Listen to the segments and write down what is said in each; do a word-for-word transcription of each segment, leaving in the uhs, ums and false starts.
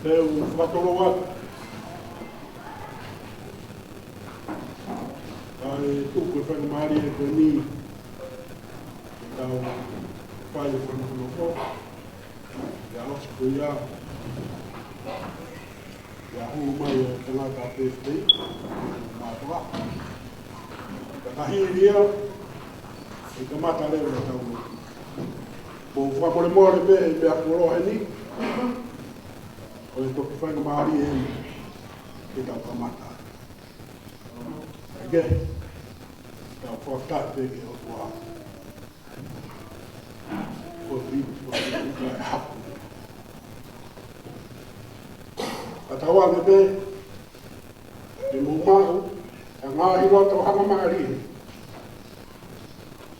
Te u fakatoloa atu ʻa e tuku e faingamālie ko eni ke tau fai e fakahoungaʻia ʻi he ʻaho ko ia, ʻi he hū mai ʻo e tangata pēpē, mātuʻa. Ka hili ia, ʻe kamata leva ʻetau lotu. Ko e fakamolemole pē ʻi he meʻa koloa eni, ko e toki faingamālie eni ke tau kamata. ʻAi ke tau fakafetaʻi pē ki he ʻOtua ko e ʻi, ko e ʻi, ko e haku. Ka tau ʻai pē ke mou maʻu ʻa e ngaahi loto hangamālie.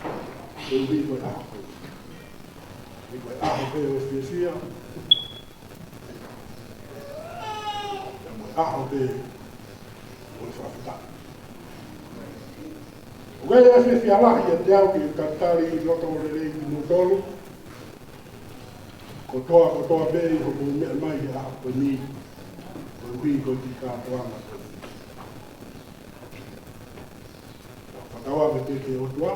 Ko e ʻi, ko e haku. ʻI ko e ʻaho pē ʻo e fiefia, ʻaho pē ʻo e fakafetaʻi. ʻOku ʻi ai e fiefia lahi ʻiate au ke talitali loto lelei kimoutolu kotoa kotoa pē ʻi hoʻomou meʻa mai he ʻaho ko eni, koeʻuhi ko e kātoanga ko eni. Fakatauange pē ki he ʻOtua,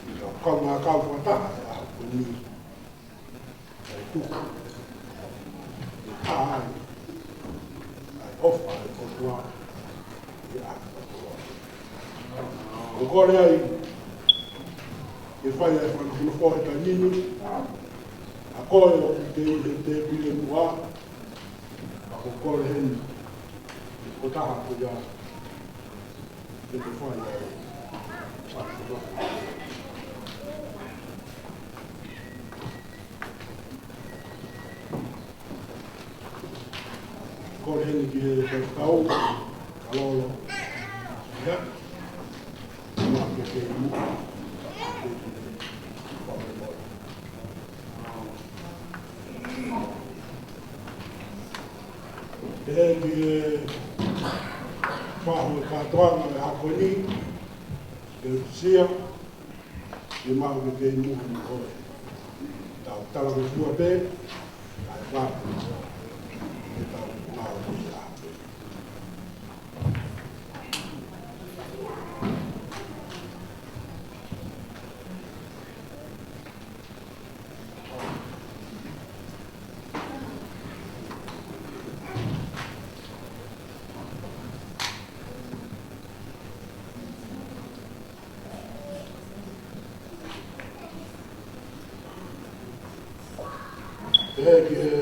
ke tau kaungā kau fakataha he ʻaho ko eni. ʻAi tuku ʻe taha ai ʻa e ʻofa ʻa e ʻOtua ʻi he ʻaho ko eni. ʻOku ou kole ai ke fai ai e fakahoungaʻia he taimi ni, ʻa koe ʻoku ke ʻi he tēpile muʻa, ʻoku ou kole heni, ko e taha ko ia, ke ke fai ai. Kole heni ki he faifekau, Kalolo. Ia. Ma ke ke mu. Ke ke fahu e kātoanga ʻo e ʻaho ko eni, ke usia, ke maʻu ke kei muha ni koe. Tau talangofua pē, ʻai papu, ke tau ngāue pē ʻa pē. Pehē ki he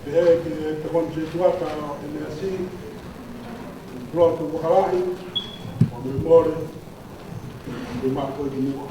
Pehē ki he Tokoni Setuata ʻEneasi, Lotu Vakalahi, ʻo mole mole, ʻi maʻu ko e ki muʻa.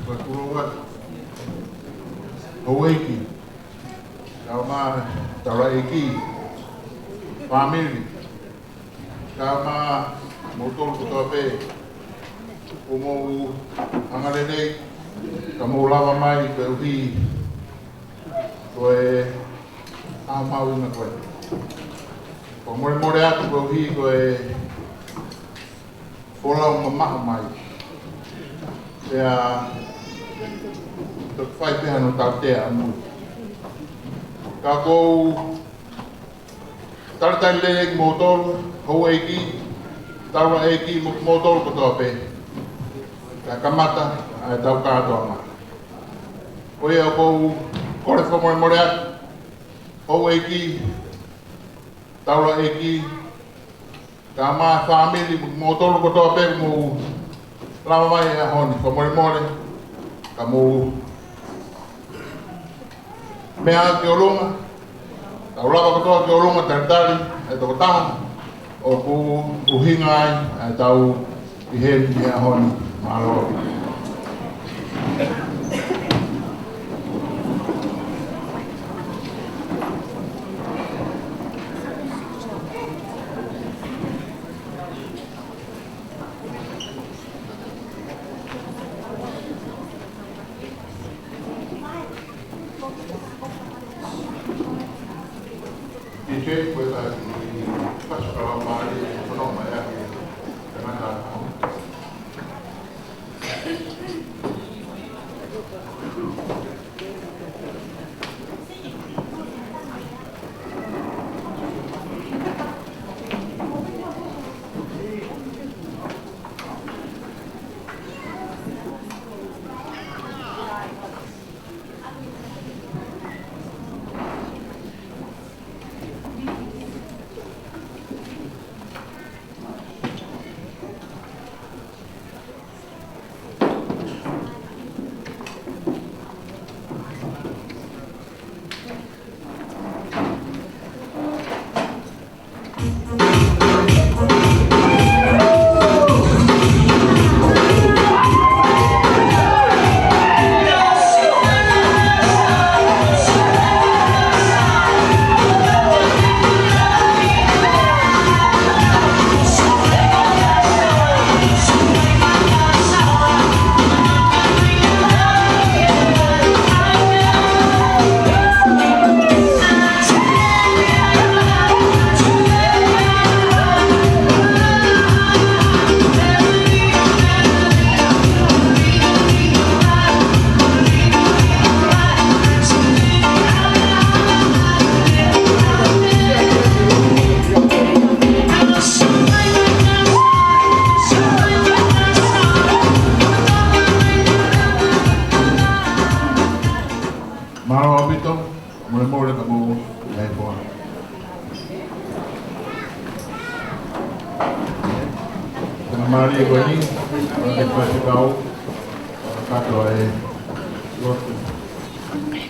Ko e koloa, houʻeiki, kae ʻumaʻā taulaʻeiki, fāmili, kae ʻumaʻā kimoutolu kotoa pē, ʻoku mou hanga lelei, ka mou lava mai koeʻuhi ko e ʻaho mahuʻinga ko eni. Fakamolemole atu koeʻuhi ko e folau mamaʻo mai. Pea toki fai pē hano tautea ʻamui. Ka ʻoku ou talitali lelei kimoutolu, houʻeiki, taulaʻeiki, mo kimoutolu kotoa pē. Kae kamata ʻa ʻetau kātoanga. Ko ia ʻoku ou kole fakamolemole atu, houʻeiki, taulaʻeiki, kae ʻumaʻā fāmili, mo kimoutolu kotoa pē ʻoku mou lava mai he ʻaho ni, fakamolemole, ka mou meʻa ki ʻolunga, tau lava kotoa ki ʻolunga talitali e tokotaha ʻoku ʻuhinga ai ʻetau ʻi heni he ʻaho ni. Mālō. Mālie ko eni, ʻoku ke fai fekau, kakato e lotu.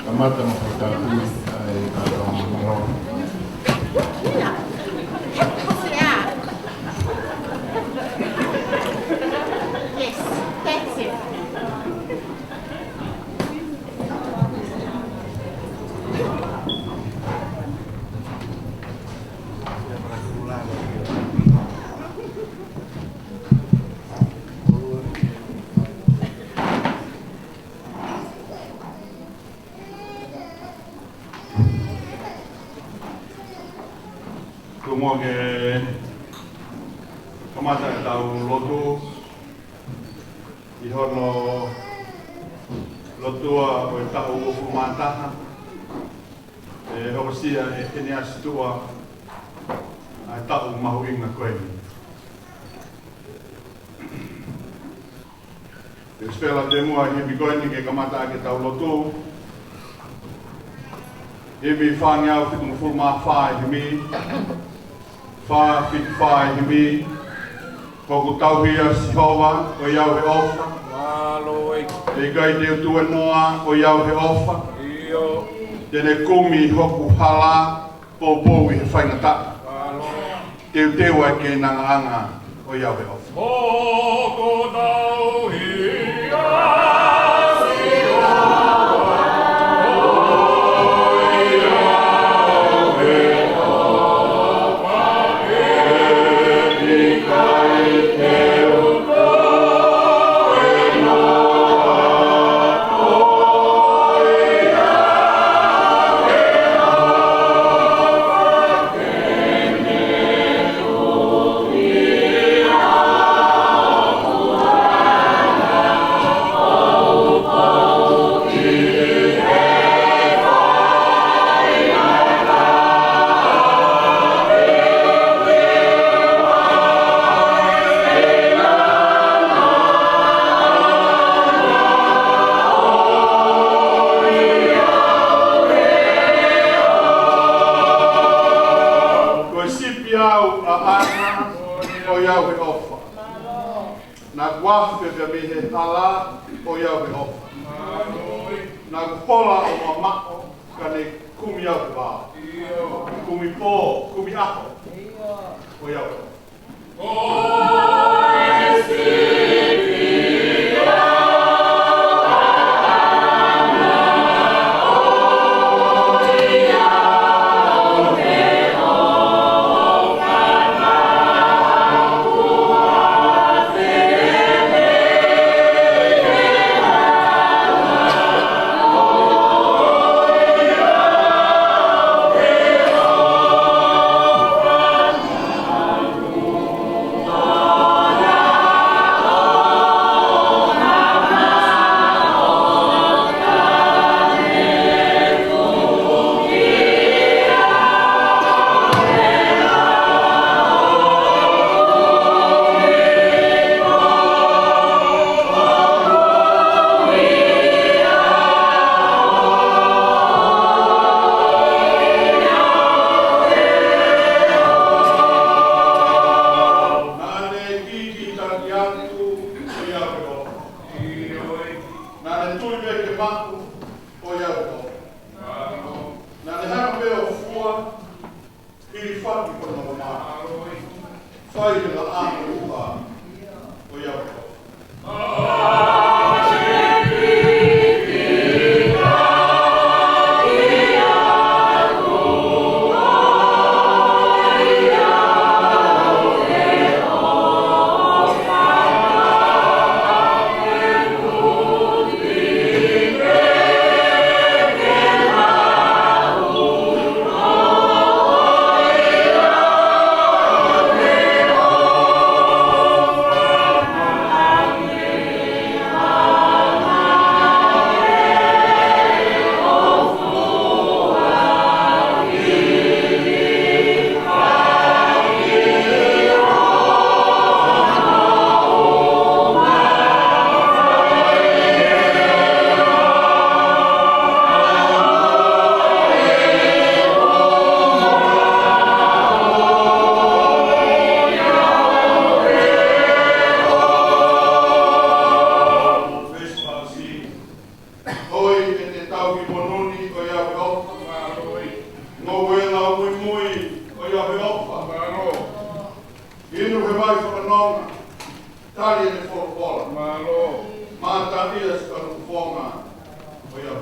Kamata mo fai tāpui, ʻa e kātoa mo. Yes, that's it. Tuʻunga ke kamata ʻetau lotu ʻi hono lotua ʻo e taʻu uofulu mā taha, ʻe hokosia ʻe Keniasi Tuʻa ʻa e taʻu mahuʻinga ko eni. ʻE spela te mua himi ko eni ke kamata ʻaki ʻetau lotu. Himi fāngeau fitungofulu mā fā e himi. Fā fitu fā e himi. Ko hoku tauhi ʻa Sihova, ʻoiauē ʻofa. Mālō e. ʻE ʻikai te u tuēnoa, ʻoiauē ʻofa. ʻIo. Te ne kumi hoku hala, poupou ʻi he faingataʻa. Mālō. Teuteu ʻa e keinangaʻanga, ʻoiauē ʻofa. Hoku tauhi ʻa Sihova, ʻoiauē ʻofa, ʻe ʻikai te u tuēnoa, ʻoiauē ʻofa. Ko e sipi au ʻaʻana, ʻoiauē ʻofa. Naʻa ku afe pē mei he hala, ʻoiauē ʻofa. Naʻa ku hola ʻo mamaʻo, ka ne kumi au he vao. Kumi pō, kumi ʻaho, ʻoiauē ʻofa. Naʻa ne kikitaki atu, ʻoiauē ʻofa. Naʻa ne tui pē ke maʻu, ʻoiauē ʻofa. Naʻa ne hanga pē ʻo fua, hilifaki hono mā. Fai he laʻā mo e ʻuha, ʻoiauē ʻofa. Vai fakanonga, tali ʻene folofola. Mālō. Mataʻia si kanu kufonga. ʻOia.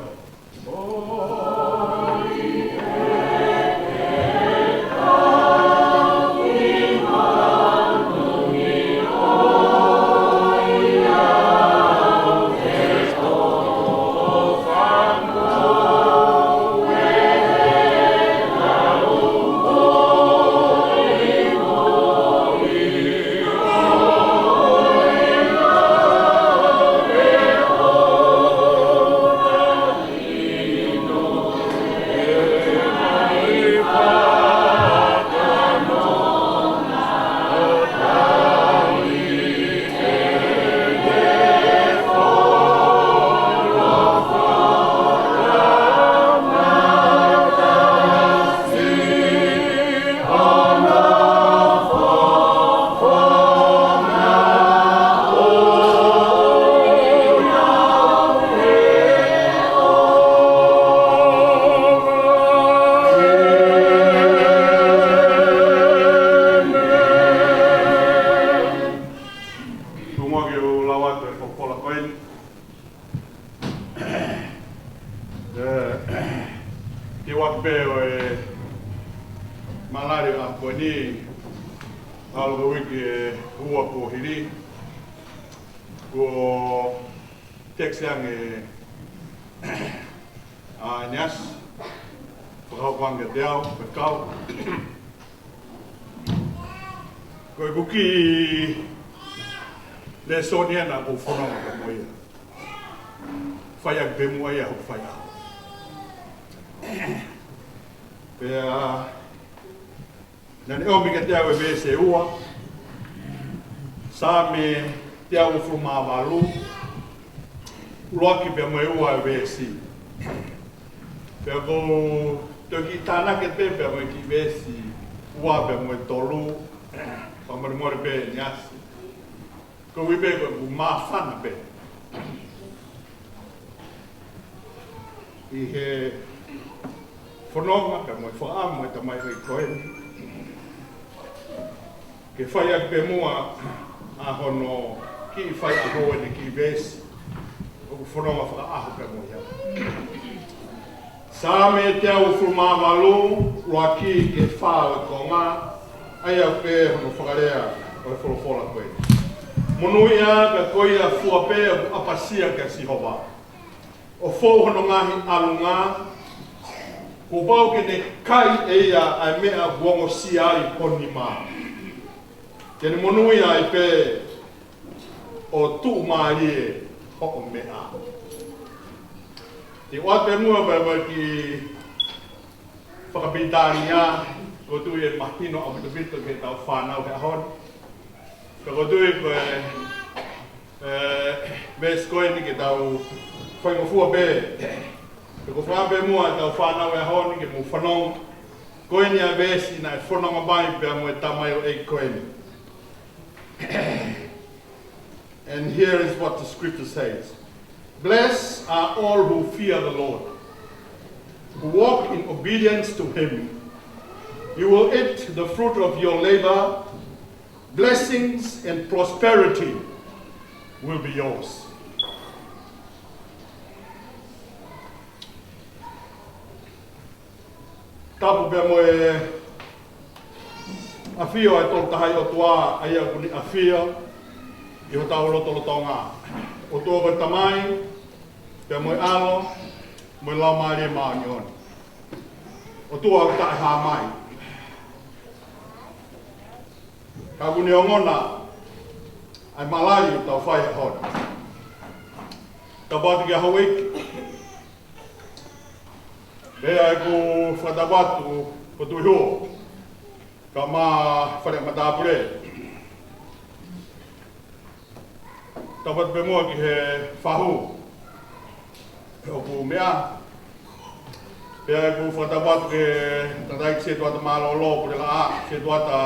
Tuʻunga ke u lau atu e folofola ko eni. ʻE, ke u ʻoatu pē ʻo e malali ʻa ko eni, ʻalu ko e uike ʻe ua kuo hili, kuo text ange ʻa ʻEniasi, fakahoko ange kiate au, pea kau. Ko e kiʻi lēsoni ena ʻoku ou fononga pē mo ia. Fai ʻaki pē muʻa ia hoku faiʻaho. Pea naʻa ne ʻomi kiate au e veesi ʻe ua, Saame teau uofulu mā valu, ʻuluaki pea mo e ua e veesi. Pea ʻoku ou toe kiʻi tānaki pē pea mo e kiʻi veesi ua pea mo e tolu, fakamolemole pē ʻEniasi. Ko e ui pē ko ʻeku māfana pē ʻi he fononga pea mo e fakaʻamu ʻa e tamaioʻeiki ko eni ke fai ʻaki pē muʻa ʻa hono kiʻi faiʻaho ʻene kiʻi veesi ʻoku fononga fakaʻaho pē mo ia. Saame teau uofulu mā valu, ʻuluaki ki he fā ʻo e konga, ʻa ia pē hono fakalea ʻo e folofola ko eni. Monūʻia ka ko ia fua pē ʻoku ʻapasia kia Sihova, ʻo fou hono ngaahi ʻalunga, kuo pau ke ne kai ʻe ia ʻa e meʻa ʻoku ongosia ai ho nima. Ke ne monūʻia ai pē ʻo tuʻumālie hoʻo meʻa. Te u ʻoatu muʻa pē mo e kiʻi fakapilitānia, ʻoku ou tui ʻe mahino ʻaupito ki heʻetau fānau he ʻaho ni. Ka ʻoku ou tui ko e, ʻe, veesi ko eni ke tau faingofua pē. Pea ʻoku ou fakaʻamu pē muʻa ʻetau fānau he ʻaho ni ke mou fanongo. Ko eni ʻa e veesi naʻe fononga mai pea mo e tamaioʻeiki ko eni. And here is what the scripture says. Blessed are all who fear the Lord, who walk in obedience to him. You will eat the fruit of your labor. Blessings and prosperity will be yours. Tapu pea mo e ʻafio ʻa e Tolu Tahaʻi ʻOtua, ʻa ia ʻoku ne ʻafio ʻi hotau lotolotonga. ʻOtua ko e Tamai, pea mo e ʻAlo, mo e Laumālie Māʻoniʻoni. ʻOtua ʻoku taʻehāmai. Ka ʻoku ne ongona ʻa e malali ʻoku tau fai he ʻaho ni. Tapu atu kia Houʻeiki. Pea ʻoku ou fakatapu atu Potuʻihuo, kae ʻumaʻā e fale matāpule. Tapu atu pē muʻa ki he fahu ʻoku meʻa. Pea ʻoku ou fakatapu atu ki he tangataʻeiki sētuata mālōlō Pulelaʻā, sētuata,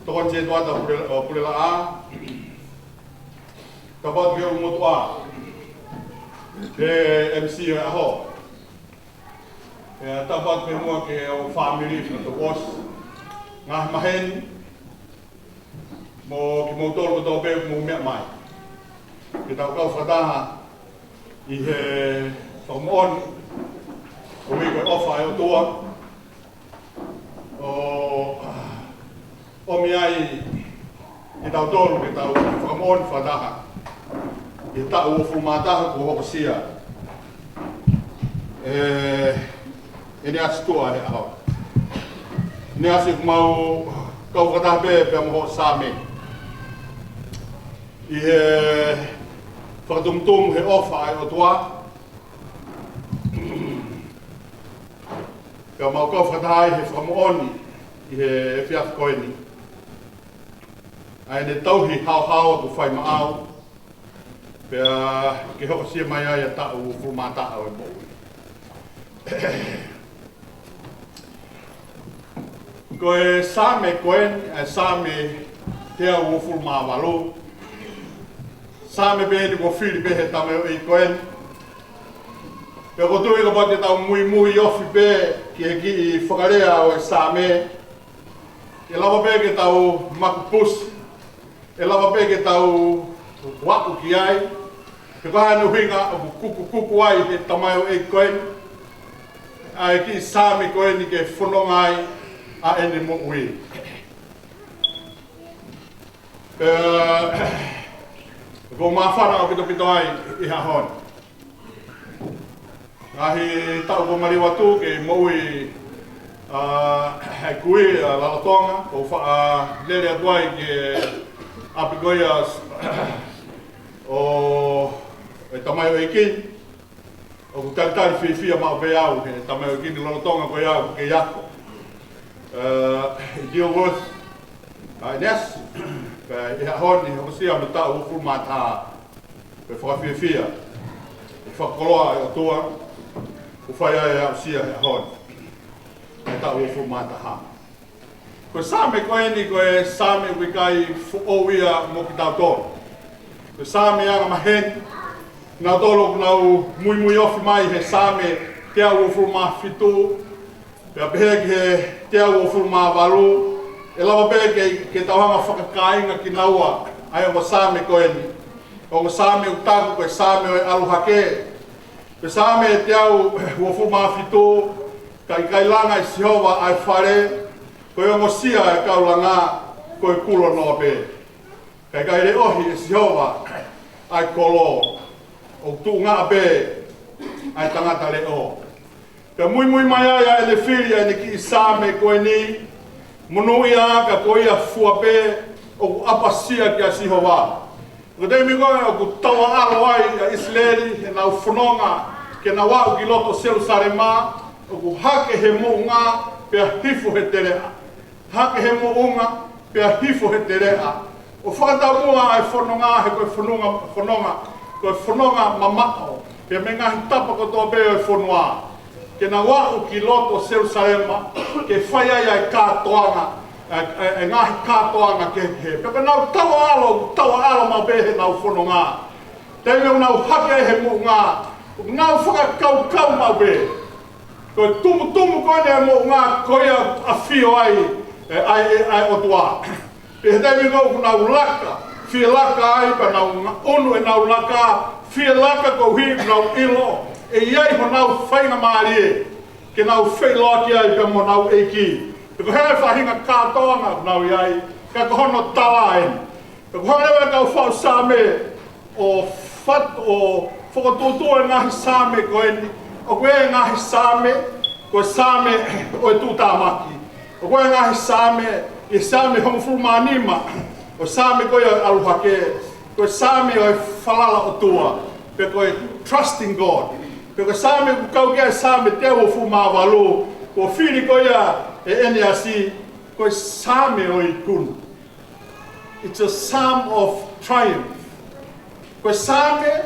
tokoni sētuata Pule, ʻo Pulelaʻā. Tapu atu ki he ʻulumotuʻa, ki he M C ʻo e ʻaho. Pea tapu atu pē muʻa ki he ʻū fāmili, fānau ʻosi, ngaahi maheni, Mo kimoutolu kotoa pē mou meʻa mai ke tau kau fakataha ʻi he fakamoʻoni ʻo e ʻofa ʻa e ʻOtua, ʻo ʻomi ai kitautolu ke tau fakamoʻoni fakataha ʻi he taʻu uofulu mā taha kuo hokosia ʻe ʻEniasi Tuʻa he ʻaho ni. ʻEniasi, ʻoku mau kau fakataha pē pea mo hoʻo Saame ʻi he fakatumutumu he ʻofa ʻa e ʻOtua. Pea mau kau fakataha ai he fakamoʻoni ʻi he efiafi ko eni ʻa ʻene tauhi haohaoa kuo fai maʻau, pea ke hokosia mai ai ʻa e taʻu uofulu mā taha ʻo e moʻui. Ko e Saame ko eni, ʻa e Saame teau uofulu mā valu. Saame pē eni kuo fili pē he tamaioʻeiki ko eni. Pea ʻoku ou tui kapau te tau muimui ofi pē ki he kiʻi fakalea ʻo e Saame, ʻe lava pē ke tau makupusi, ʻe lava pē ke tau vaʻu ki ai. He ko e hā ʻene ʻuhinga ʻoku kukukuku ai he tamaioʻeiki ko eni ʻa e kiʻi Saame ko eni ke fononga ai ʻa ʻene moʻui? Pea ʻoku ou māfana ʻaupito ai ʻi he ʻaho ni. Ngaahi taʻu kuo maliu atu ke moʻui ʻa e kui ʻa Lalotonga, ʻoku ou faʻa lele atu ai ki he ʻapi ko ia ʻo e tamaioʻeiki. ʻOku talitali fiefia maʻu pē au he tamaioʻeiki ni Lalotonga ko ia ʻoku kei ako ʻi Dilworth, ʻa ʻEniasi. Pea ʻi he ʻaho ni hokosia hono taʻu uofulu mā taha. Pea fakafiefia ʻi he fakakoloa ʻa e ʻOtua kuo fai ai ʻa e aʻusia he ʻaho ni ʻa e taʻu uofulu mā taha. Ko e Saame ko eni, ko e Saame ʻoku ʻikai foʻou ia mo kitautolu. Ko e Saame angamaheni, kinautolu ʻoku nau muimui ofi mai he Saame teau uofulu mā fitu, pea pehē ki he teau uofulu mā valu, ʻe lava pē ke, ke tau hanga fakakāinga kinaua ʻa e ongo Saame ko eni. Ongo Saame ʻoku taku ko e Saame ʻo e ʻalu hake. Ko e Saame teau uofulu mā fitu, ka ʻikai langa ʻe Sihova ʻa e fale, ko e ongosia ʻa e kau langa ko e kulo noa pē. Ka ʻikai leʻohi ʻe Sihova ʻa e kolo, ʻoku tuʻungaʻa pē ʻa e tangata leʻo. Pea muimui mai ai ʻa ʻene fili ʻa ʻene kiʻi Saame ko eni, monūʻia ka ko ia fua pē ʻoku ʻapasia kia Sihova. Ko e taimi ko ē ʻoku tauʻaʻalo ai ʻa ʻIsileli heʻenau fononga ke nau aʻu ki loto Selusalema, ʻoku hake he moʻunga pea hifo he teleʻa. Hake he moʻunga pea hifo he teleʻa. ʻO fakataumuʻa ʻa e fononga he ko e fononga, fononga, ko e fononga mamaʻo pea mei he ngaahi tapa kotoa pē ʻo e fonua, ke nau aʻu ki loto Selusalema ke fai ai ʻa e kātoanga, ʻa e, ʻa e, ʻa e ngaahi kātoanga kehekehe. Pea ko ʻenau tauʻaʻalo, tauʻaʻalo maʻu pē heʻenau fononga. Taimi ʻoku nau hake he moʻunga, ʻoku nau fakakaukau maʻu pē ko e tumutumu ko eni ʻa e moʻunga ko ia ʻoku ʻafio ai ʻa e, ʻa e, ʻa e ʻOtua. Pea he taimi ko ē ʻoku nau laka, fie laka ai, pea nau ngaʻunu ʻenau laka, fie laka koeʻuhi ʻoku nau ʻilo ʻe ʻi ai honau faingamālie ke nau feʻiloaki ai pea mo honau ʻEiki. Pea ko e hā e faʻahinga kātoanga ʻoku nau ʻi ai, ka ko hono tala eni. Pea ʻoku hanga leva ʻe he kau faʻu Saame ʻo fat-, ʻo fokotuʻutuʻu e ngaahi Saame ko eni. ʻOku ʻi ai e ngaahi Saame, ko e Saame ʻo e tuʻutāmaki. ʻOku ʻi ai e ngaahi Saame, ʻi he Saame hongofulu mā nima, ko e Saame ko ia ʻo e ʻalu hake, ko e Saame ʻo e falala ʻOtua, pe ko e trusting God. Pe ko e Saame ʻoku kau ki ai e Saame teau uofulu mā valu, kuo fili ko ia ʻe ʻEniasi, ko e Saame ʻo e ikuna. It's a psalm of triumph. Ko e Saame,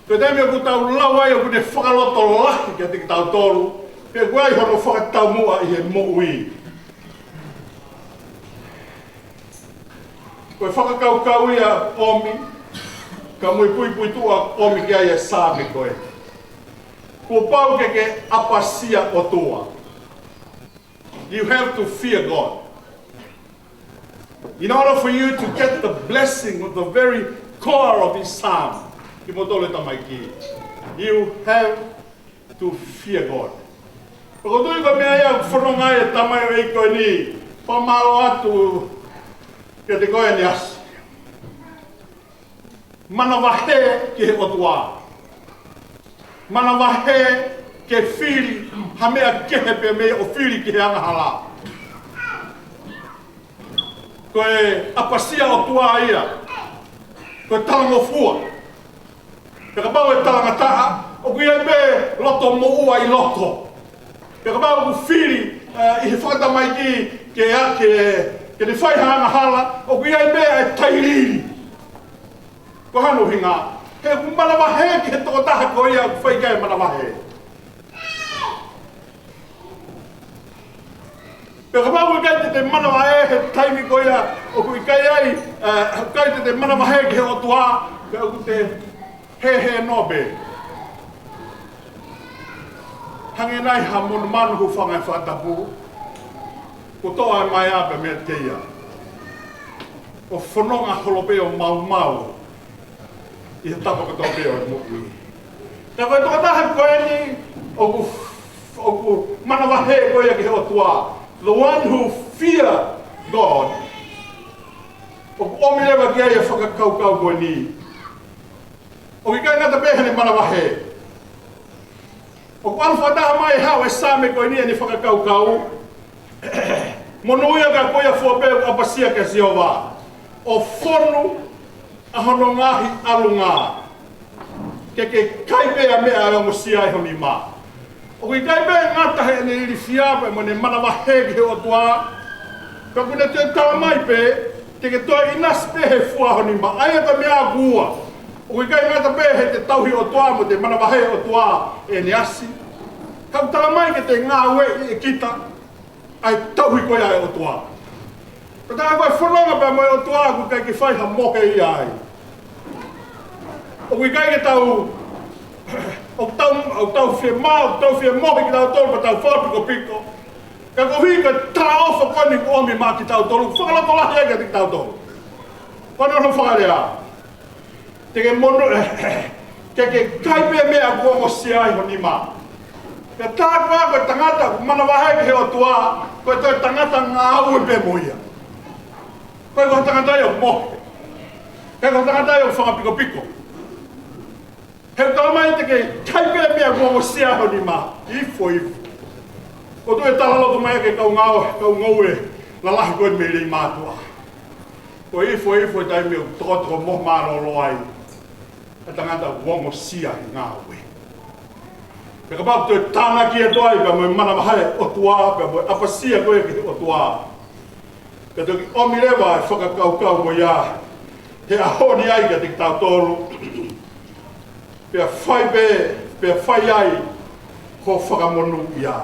ko e taimi ʻoku tau lau ai ʻoku ne fakalotolahi kiate kitautolu, pea ʻoku ʻi ai hono fakataumuʻa ʻi he moʻui. Ko e fakakaukau ia ʻomi, ka mo e puipuituʻa ʻomi ki ai e Saame ko ē. Kuo pau ke ke ʻapasia ʻOtua. You have to fear God. In order for you to get the blessing of the very core of his psalm, kimoutolu e tamaiki, you have to fear God. ʻOku ou tui ko e meʻa ia ʻoku fononga ai e tamaioʻeiki ko eni, fakamālō atu kiate koe ʻEniasi. Manavahē ki he ʻOtua. Manavahē ke fili ha meʻa kehe pē mei ʻo fili ki he angahala. Ko e ʻapasia ʻOtua ia. Ko e talangofua. Pea kapau ʻe talangataʻa, ʻoku ʻi ai pē loto moʻua ʻi loto. Pea kapau ʻoku fili, eh, ʻi he fakatamaiki ke a-, ke, ke ne fai ha angahala, ʻoku ʻi ai pē ʻa e tailiili. Ko hono ʻuhinga, he ʻoku manavahē ki he tokotaha ko ia ʻoku fai ki ai e manavahē. Pea kapau ʻoku ʻikai te te manavahē he taimi ko ia ʻoku ʻikai ai, eh, ʻikai te te manavahē ki he ʻOtua, pea ʻoku te hēhē noa pē. Hangē nai ha monumanu hūfanga he fakatapu, kuo toʻo ʻa e maea pē meiate ia, ʻo fononga holo pē ʻo maumau ʻi he tapa kotoa pē ʻo e moʻui. Ka ko e tokotaha ko eni ʻoku, ʻoku manavahē ko ia ki he ʻOtua, the one who fear God, ʻoku ʻomi leva ki ai e fakakaukau ko eni. ʻOku ʻikai ngata pē heʻene manavahē. ʻOku ʻalu fakataha mai e haʻu e Saame ko eni ʻene fakakaukau. Monūʻia ka ko ia fua pē ʻoku ʻapasia kia Sihova, ʻo fonu ʻa hono ngaahi ʻalunga, ke ke kai pē ʻa e meʻa ʻe ongosia ai ho nima. ʻOku ʻikai pē ngata heʻene ilifia pē mo ʻene manavahē ki he ʻOtua, ka ʻoku ne toe tala mai pē, te ke toe ʻinasi pē he fua ho nima. ʻA ia ko e meʻa ʻoku ua. ʻOku ʻikai ngata pē heʻete tauhi ʻOtua mo ʻete manavahē ʻOtua ʻEniasi, ka ʻoku tala mai ke te ngāueʻi ʻe kita ʻa e tauhi ko ia ʻa e ʻOtua. Ka tā ko e fononga pē mo e ʻOtua ʻoku ʻikai ke fai ha mohe ia ai. ʻOku ʻikai ke tau, ʻoku tau, ʻoku tau fiemaʻu, ʻoku tau fie mohe kitautolu, pea tau fakapikopiko. Ka koeʻuhi ko e talaʻofa ko eni ʻoku ʻomi maʻa kitautolu, fakalotolahi ai kiate kitautolu. Ko hono fakalea, te ke monū, ke ke kai pē meʻa ʻoku ongosia ai ho nima. Pea tā koā ko e tangata ʻoku manavahē ki he ʻOtua, ko e toe tangata ngāue pē mo ia. ʻIkai ko ha tangata ia ʻoku mohe. ʻIkai ko ha tangata ia ʻoku fakapikopiko. He ʻoku tala mai te ke kai pē meʻa ʻoku ongosia ai ho nima. Ifo, ifo. ʻOku ou tui ʻe talaloto mai ʻa e kau ngāue, kau ngāue lalahi ko eni mei Leimātuʻa. Ko e ifo, ifo e taimi ʻoku tokotoko mo mālōlō ai ʻa e tangata ʻoku ongosia he ngāue. Pea kapau ʻoku toe tānaki atu ai pea mo e manavahē ʻOtua, pea mo e ʻapasia ko ia ki he ʻOtua, pea toki ʻomi leva e fakakaukau ko ia he ʻaho ni ai kiate kitautolu. Pea fai pē, pea fai ai ho fakamonūʻia.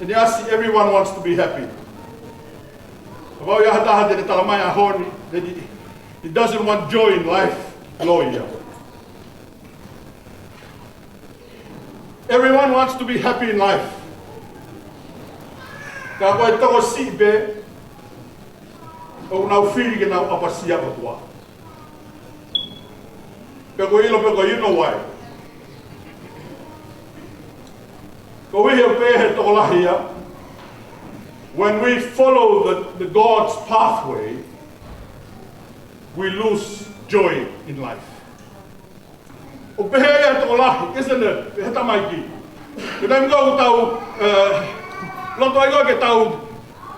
ʻEniasi, everyone wants to be happy. Kapau ʻoku ʻi ai ha taha te ne tala mai he ʻaho ni that he, he doesn't want joy in life, lawyer. Everyone wants to be happy in life. Ka ko e tokosiʻi pē ʻoku nau fili ke nau ʻapasia ʻOtua. Pea ʻoku ʻilo pē ko e, you know why. Ko e ʻuhi pē he tokolahi ia, when we follow the, the God's pathway, we lose joy in life. ʻOku pehē ia he tokolahi, isn't it? Pehē tamaiki. Ko e taimi ko ē ʻoku tau, eh, loto ai ko ē ke tau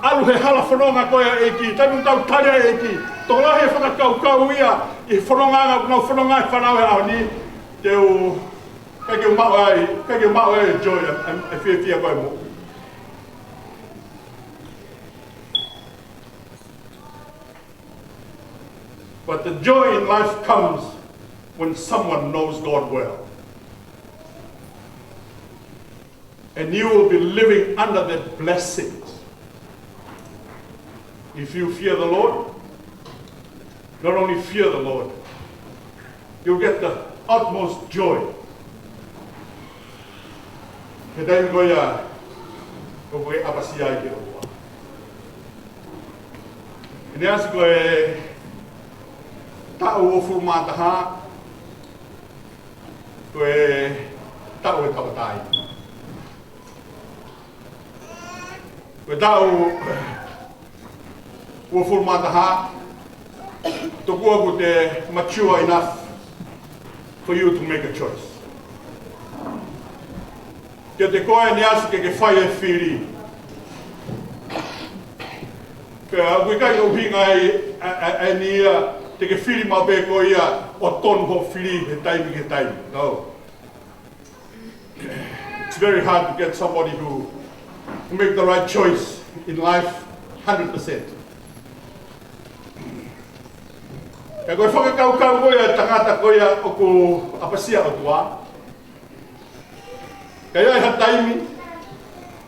ʻalu he hala fononga ko ē ʻa e ʻEiki, taimi ʻoku tau tali ai e ʻEiki. Tokolahi e fakakaukau ia ʻi he fononga ʻoku nau fononga ai e fānau he ʻaho ni, te u, ʻikai ke u maʻu ai, ʻikai ke u maʻu ai e joy, e, e fiefia ko ē mo. But the joy in life comes when someone knows God well. And you will be living under that blessing. If you fear the Lord, not only fear the Lord, you'll get the utmost joy. He taimi ko ia ʻoku ke ʻapasia ai ki he ʻOtua. ʻEneasi, ko e taʻu uofulu mā taha, ko e taʻu ʻo e tauʻatāina. Ko e taʻu uofulu mā taha, tokua kuo te mature enough for you to make a choice. Kiate koe, ʻEneasi, ke ke fai e fili. Pea ʻoku ʻikai ke ʻuhinga ai ʻa, ʻa, ʻa eni ia te ke fili maʻu pē koe ia ʻo tonu hoʻo fili he taimi ki he taimi. No. It's very hard to get somebody who, who make the right choice in life hundred percent. Ka ko e fakakaukau ko ia ʻa e tangata ko ia ʻoku ʻapasia ʻOtua, ka ʻi ai ha taimi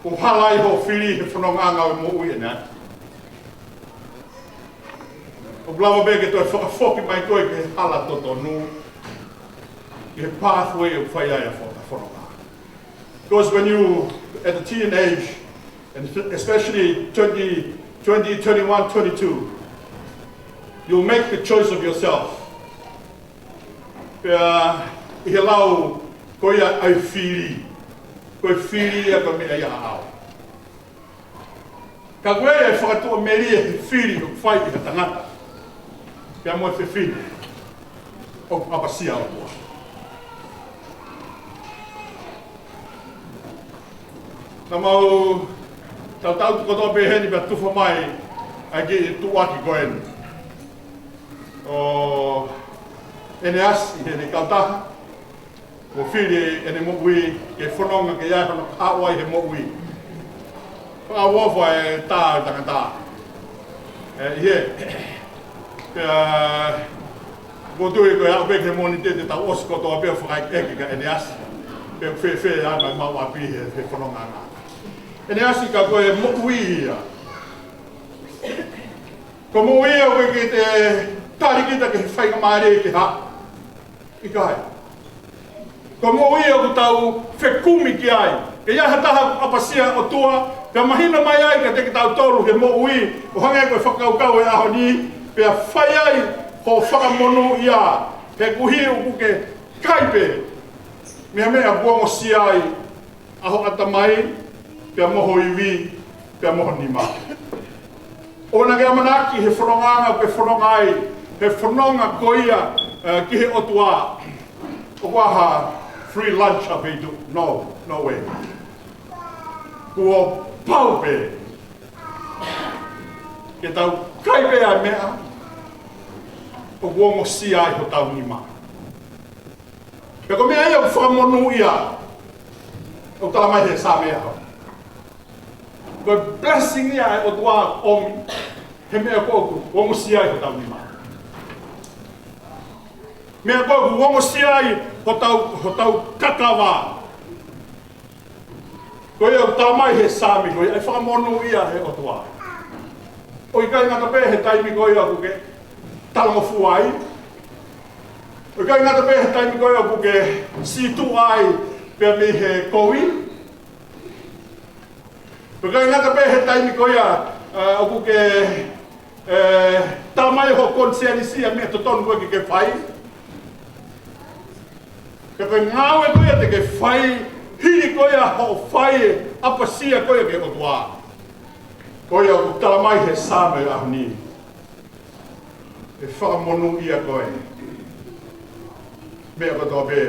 ʻoku hala ai hoʻo fili he fonongaʻanga ʻo e moʻui ʻanenai, ʻoku lava pē ke toe fakafoki mai koe ki he hala totonu, ki he pathway ʻoku fai ai ʻa e fo-, ʻa e fononga. Because when you, at a teenage, and especially twenty, twenty, twenty-one, twenty-two, you'll make the choice of yourself. Pea ʻi he lau ko ia ʻa e fili, ko e fili ia ko e meʻa ia ʻaʻau. Ka ko e fakatuʻamelie he fili ʻoku fai ʻe he tangata pea mo e fefine ʻoku ʻapasia ʻOtua. Naʻa mau tautau kotoa pē heni pea tufa mai ʻa e kiʻi tuʻuaki ko eni ʻo ʻEneasi ʻi heʻene kautaha, kuo fili ʻene moʻui ke fononga ke ʻi ai hono kahaʻu ai he moʻui. Fakaʻofoʻofa e tā ʻo e tangata. ʻE, ʻi he, pea, ʻoku ou tui ko e aʻu pē ki he Mōnite te tau ʻosi kotoa pē ʻo fakaʻekeʻeke kia ʻEneasi pe ʻoku fēfē ʻa e anga ʻemau ʻapi he, he fonongaʻanga. ʻEneasi, ka ko e moʻui ia, ko e moʻui ia ʻoku ʻikai ke te tali kita ki he faingamālie ke hā. ʻIkai. Ko e moʻui ʻoku tau fekumi ki ai. Ke ʻi ai ha taha ʻoku ʻapasia ʻOtua, pea mahino mai ai kiate kitautolu he moʻui, ʻo hangē ko e fakakaukau ʻo e ʻaho ni, pea fai ai hoʻo fakamonūʻia, he kuo hili ʻoku ke kai pē mei he meʻa ʻoku ongosia ai ʻa ho ʻatamai, pea mo ho ivi, pea mo ho nima. ʻOua naʻa ke ʻamanaki he fonongaʻanga ʻoku ke fononga ai, he fononga ko ia, eh, ki he ʻOtua, ʻoku ʻi ai ha free lunch ʻa Veitu. No, no way. Kuo pau pē ke tau kai pē ʻa e meʻa ʻoku ongosia ai hotau nima. Pea ko e meʻa ia ʻoku fakamonūʻia, ʻoku tala mai he Saame ʻaho. Ko e blessing ia ʻa e ʻOtua ʻomi he meʻa ko ē ʻoku ongosia ai hotau nima. Meʻa ko ē ʻoku ongosia ai hotau, hotau kakava. Ko ia ʻoku tala mai he Saame, ko ia ʻe fakamonūʻia he ʻOtua. ʻOku ʻikai ngata pē he taimi ko ia ʻoku ke talangofua ai. ʻOku ʻikai ngata pē he taimi ko ia ʻoku ke sītuʻa ai pea mei he kovi. ʻOku ʻikai ngata pē he taimi ko ia, ā, ʻoku ke, ē, tala mai ho konisēnisi ʻa e meʻa totonu ko ē ke ke fai. Ka ko e ngāue ko ia te ke fai, hili ko ia hoʻo fai e ʻapasia ko ia ki he ʻOtua, ko ia ʻoku tala mai he Saame ʻaho ni, ʻe fakamonūʻia koe. Meʻa kotoa pē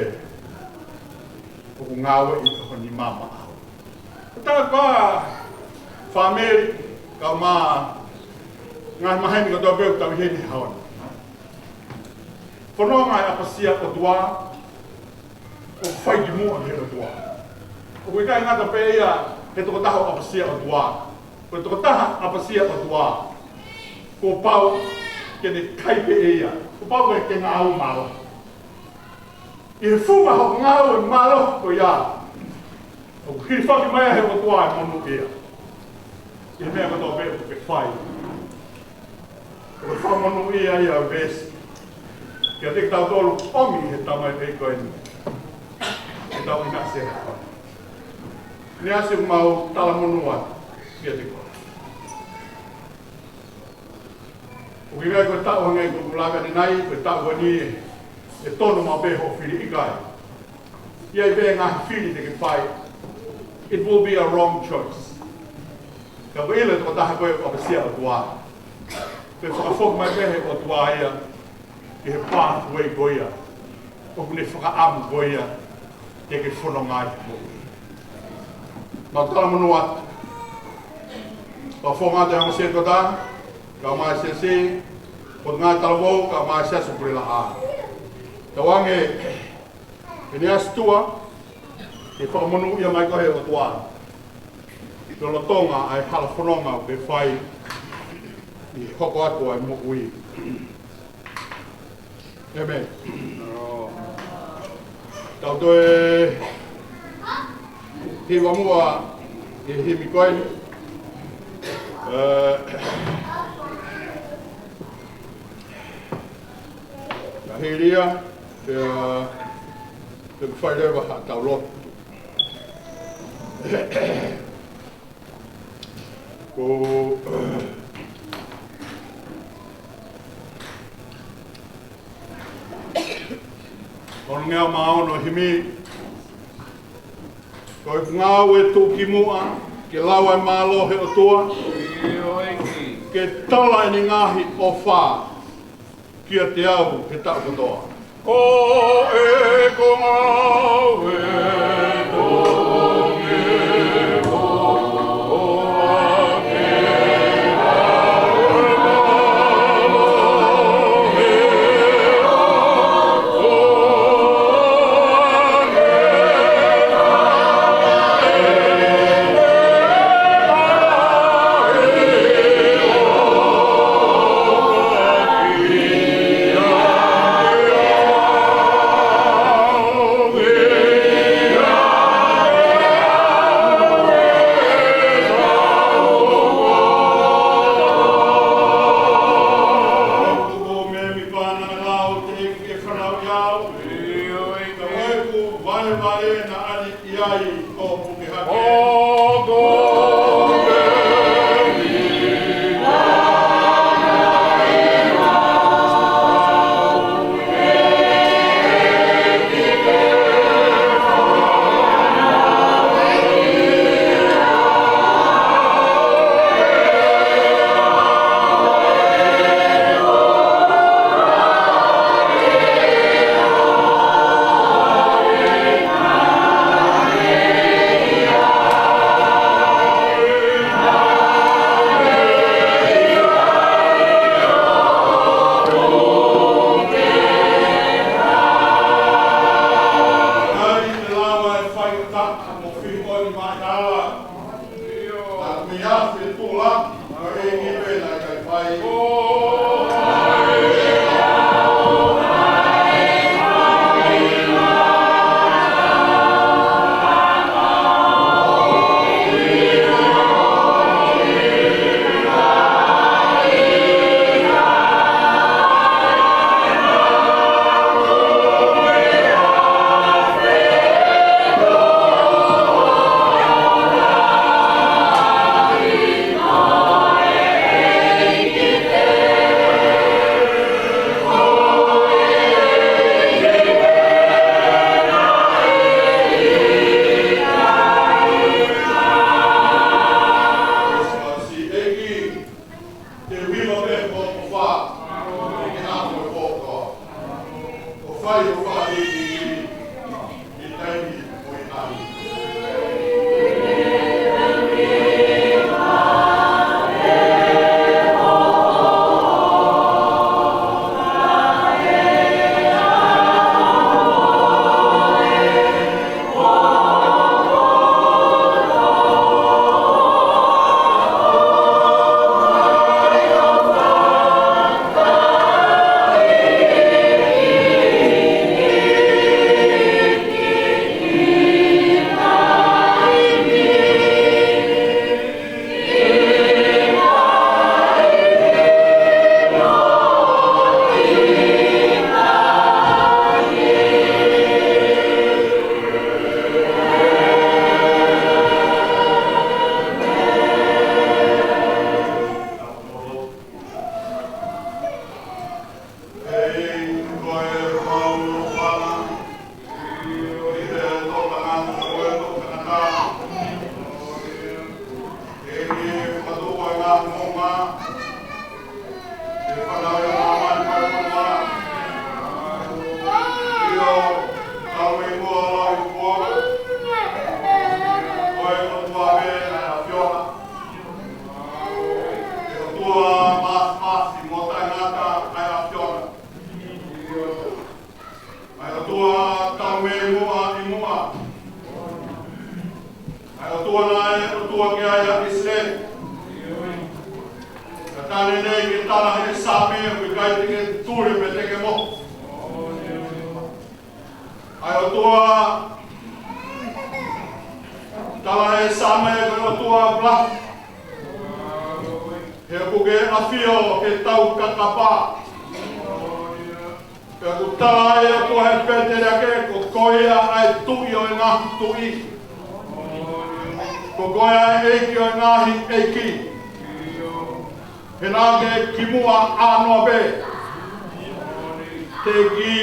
ʻoku ngāueʻi ʻe ho nima maʻau. Ko e tā ko ā fāmili, kae ʻumaʻā ngaahi maheni kotoa pē ʻoku tau ʻi heni he ʻaho ni. Fononga e ʻapasia ʻOtua, ʻo fai ki muʻa ki he ʻOtua. ʻOku ʻikai ngata pē ia he tokotaha ʻoku ʻapasia ʻOtua. Ko e tokotaha ʻapasia ʻOtua, kuo pau ke ne kai pē ʻe ia. Kuo pau ke, ke ngāue mālohi. ʻI he funga hoʻo ngāue mālohi ko ia, ʻoku hilifaki mai ai he ʻOtua e monūʻia ʻi he meʻa kotoa pē ʻoku ke fai. ʻOku fakamonūʻia ia ʻa e veesi kiate kitautolu ʻomi he tamaiki ko eni. Ke tau ʻinasi he ʻaho ni. ʻEneasi, ʻoku mau talamonū atu kiate koe. ʻOku ʻikai ko e taʻu hangē ko ʻeku laka ʻanenai, ko e taʻu ko eni ʻe tonu maʻu pē hoʻo fili, ʻikai. ʻI ai pē ngaahi fili te ke fai. It will be a wrong choice. Ka ko e ʻilo ʻe he tokotaha ko ē ʻoku ʻapasia ʻOtua, pea fakafoki mai pē ʻe he ʻOtua ia ki he pathway ko ia ʻoku ne fakaʻamu ko ia ke ke fononga ai mo. Mau talamonū atu. Fakafofonga atu e ongo siasi kotoa, kae ʻumaʻā e siasi, Potungāue Talavou, kae ʻumaʻā e Siasi Pulelaʻā. Tauange ʻene ʻasi tua, ke fakamonūʻia mai koe ʻe he ʻOtua lolotonga ʻa e hala fononga ʻoku ke fai ʻi he hoko atu ʻa e moʻui. ʻĒmeni. Tau toe hiva muʻa ʻi he himi ko eni. Ē, ka hili ia, pea, pea fai leva haʻatau lotu. Ko e onongeau mā ono himi. Ko ʻeku ngāue tuʻukimuʻa ke lau ʻa e mālō ʻo e ʻOtua, ke tala ʻene ngaahi ʻofa kiate au he taʻu kotoa. Ko ʻeku ngāue tuʻukimuʻa ke lau ʻa e mālō ʻo e ʻOtua. Ko e meʻa ʻoku ou fakalau ʻe he ʻEiki ke fanauʻi au, ka ko ʻeku vaevae naʻa ne ʻi ai ʻo puke hake. Tau mei muʻa lau i kuonga. Ko e ʻOtua pē ʻa e ʻAfiona. ʻE ʻOtua māfimafi mo taʻengata ʻa e ʻAfiona. ʻA e ʻOtua tau mei muʻa ʻi muʻa. ʻA e ʻOtua naʻe ʻOtua ki ai ʻa ʻIsileli. Ka tane nei ke tala he Saame ʻoku ʻikai te ke tule pe te ke mohe. ʻA e ʻOtua, tala he Saame ko e ʻOtua ʻa ʻĒpalahame. He ʻoku ke ʻafio he taukakapa. Pea ʻoku tala ʻe he ʻOtua he Pēteliake, ko koe ia ʻa e Tuʻi ʻo e ngaahi tuʻi. Ko koe ʻa e ʻEiki ʻo e ngaahi ʻeiki. He naʻa ke kimuʻa ʻānoa pē. Teʻeki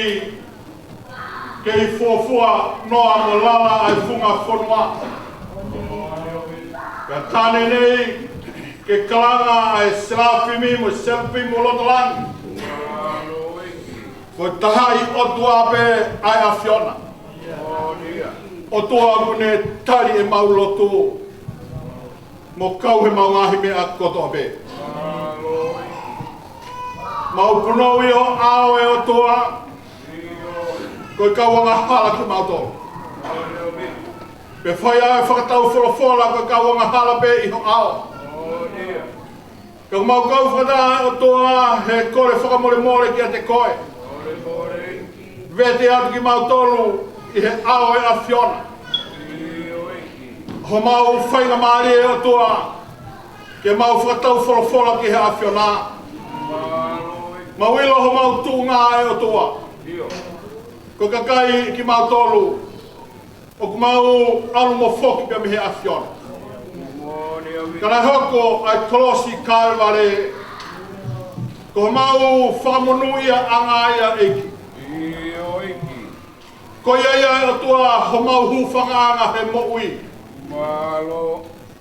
kei fuofua noa mo lala ʻa e funga fonua. Ka tane nei ke kalanga ʻa e selafimi mo e selafimi ʻo loto langi. Ko e taha ʻi ʻOtua pē ʻa e ʻAfiona. ʻOtua ʻoku ne tali ʻemau lotu mo kau he mau ngaahi meʻa kotoa pē. Mau punou ʻi ho ʻao ʻe ʻOtua, ko e kau angahala kimautolu. Pea fai ʻa e fakataufolofola ko e kau angahala pē ʻi ho ʻao. Ka mau kau fakataha ʻe ʻOtua he kole fakamolemole kiate koe. Vete atu kimautolu ʻi he ʻao ʻe ʻAfiona. Homau faingamālie ʻe ʻOtua ke mau fakataufolofola ki he ʻAfiona. Mau ʻilo homau tuʻunga ʻe ʻOtua. Ko e kakai kimautolu ʻoku mau ʻalu mo foki pea mei he ʻAfiona. Ka naʻe hoko ʻa e kolosi Kalevale ko homau fakamonūʻiaʻanga ia ʻEiki. Ko ia ia ʻe ʻOtua homau hūfangaʻanga he moʻui.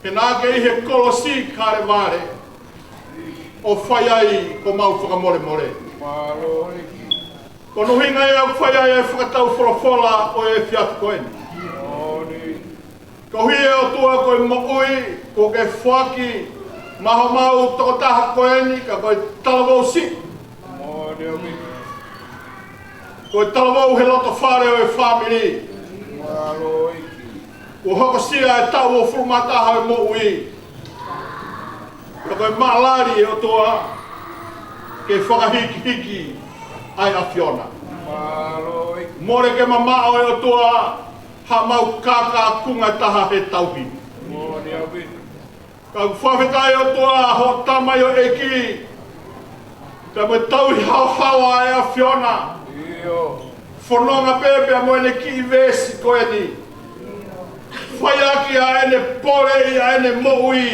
He naʻa ke ʻi he kolosi Kalevale ʻo fai ai homau fakamolemole. Ko hono ʻuhinga ia ʻoku fai ai ʻa e fakataufolofola ʻo e efiafi ko eni. Koeʻuhi ʻe ʻOtua ko e moʻui kuo ke foaki maʻa homau tokotaha ko eni, ka ko e talavou siʻi. Ko e talavou he loto fale ʻo e fāmili. Kuo hokosia e taʻu uofulu mā taha ʻo e moʻui. Ka ko e maʻalali ʻe ʻOtua ke fakahikihiki ʻa e ʻAfiona. Mole ke mamaʻo ʻe ʻOtua haʻamau kākākunga taha he tauhi. Ka ʻoku fakafetaʻi ʻe ʻOtua hoʻo tamaioʻeiki. Ka mo e tauhi haohaoa ʻa e ʻAfiona. Fononga pē pea mo ʻene kiʻi veesi ko eni. Fai ʻaki ʻa ʻene pole ʻi ʻene moʻui.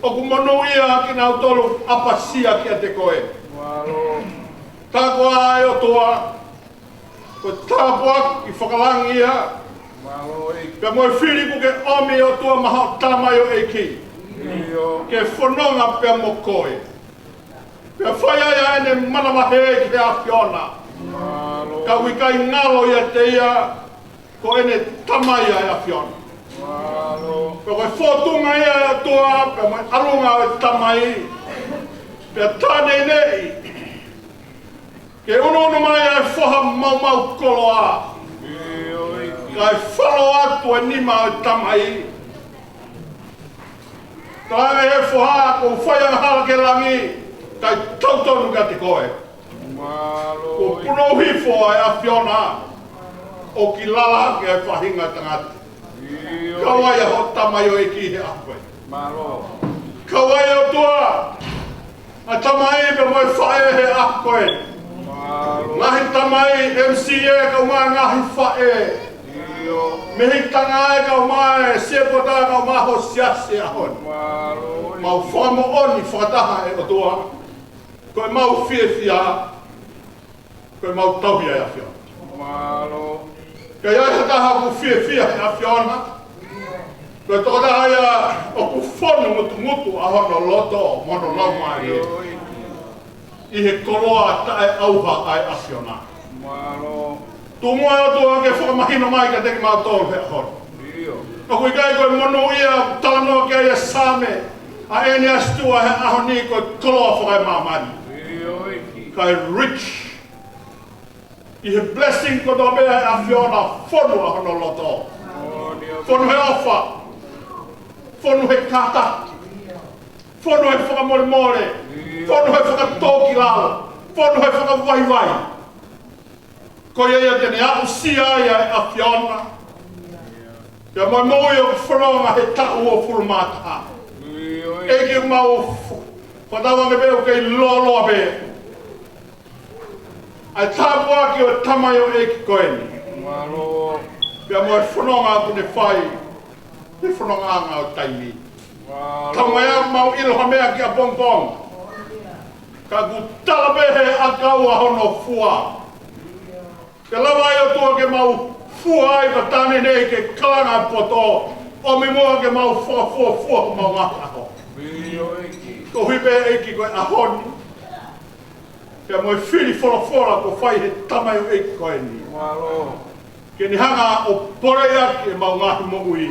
ʻOku monūʻia kinautolu ʻapasia kiate koe. Tā koā ʻe ʻOtua, ko e tāpuaki fakalangi ia. Pea mo e fili kuo ke ʻomi ʻe ʻOtua maʻa hoʻo tamaioʻeiki ke fononga pea mo koe. Pea fai ai ʻa ʻene manavahē ki he ʻAfiona. Ka ʻoku ʻikai ngalo ʻiate ia ko ʻene tamai ʻa e ʻAfiona. Pea ko e fōtunga ia ʻe ʻOtua, pea mo e ʻalunga ʻo e tamai. Pea tā neʻineʻi ke unuunu mai ʻa e foha maumau koloa. Kae falo atu e nima ʻo e tamai. Talaange ʻe he foha, kuo u fai angahala ki he langi, kae tautonu kiate koe. Kuo punou hifo ʻa e ʻAfiona ʻo ki lala ki he faʻahinga tangata. Kau ai ʻa hoʻo tamaioʻeiki he ʻaho ko ē. Kau ai ʻOtua ʻa e tamai pea mo e faʻē he ʻaho ko ē. Ngaahi tamai M C A kae ʻumaʻā e ngaahi faʻē. Mei he tangata kae ʻumaʻā e siepota kae ʻumaʻā ho siasi he ʻaho ni. Mau fakamoʻoni fakataha ʻe ʻOtua. Ko ʻemau fiefia. Ko ʻemau tauhi ʻa e ʻAfiona. Ka ʻi ai ha taha ʻoku fiefia he ʻAfiona, ko e tokotaha ia ʻoku fonu ngutungutu ʻa hono loto mo hono laumālie ʻi he koloa taʻeʻauha ʻa e ʻAfiona. Mālō. Tuku muʻa ʻOtua ke fakamahino mai kiate kimautolu he ʻaho ni. ʻIo. ʻOku ʻikai ko e monūʻia ʻoku talanoa ki ai e Saame, ʻa eni ʻa e ʻOtua he ʻaho ni ko e koloa fakaemāmani. ʻIo, ʻEiki. Ka e rich ʻi he blessing kotoa pē ʻa e ʻAfiona, fonu ʻa hono loto. Fonu he ʻofa. Fonu he kātaki. Fonu he fakamolemole. Fonu he fakatōkilalo. Fonu he fakavaivai. Ko ia ia te ne aʻusia ai ʻa e ʻAfiona. Pea mo e moʻui ʻoku fononga he taʻu uofulu mā taha. ʻEiki, mau f-, fakatauange pē ʻoku kei lōloa pē ʻa e tāpuaki ʻo e tamaioʻeiki ko eni. Mālō. Pea mo e fononga ʻoku ne fai he fonongaʻanga ʻo taimi. Mālō. Taumaiā mau ʻilo ha meʻa ki ʻapongipongi. Ka ʻoku tala pē he ʻakau ʻa hono fua. Ke lava ai ʻOtua ke mau fua ai ka tāne nei ke kalanga poto. ʻOmi muʻa ke mau fakafuofua homau ngaahi ʻaho. ʻIo, ʻEiki. Koeʻuhi pē ʻEiki ko e ʻaho ni. Pea mo e fili folofola kuo fai he tamaioʻeiki ko eni. Mālō. Ke ne hanga ʻo poleʻi ʻaki ʻemau ngaahi moʻui.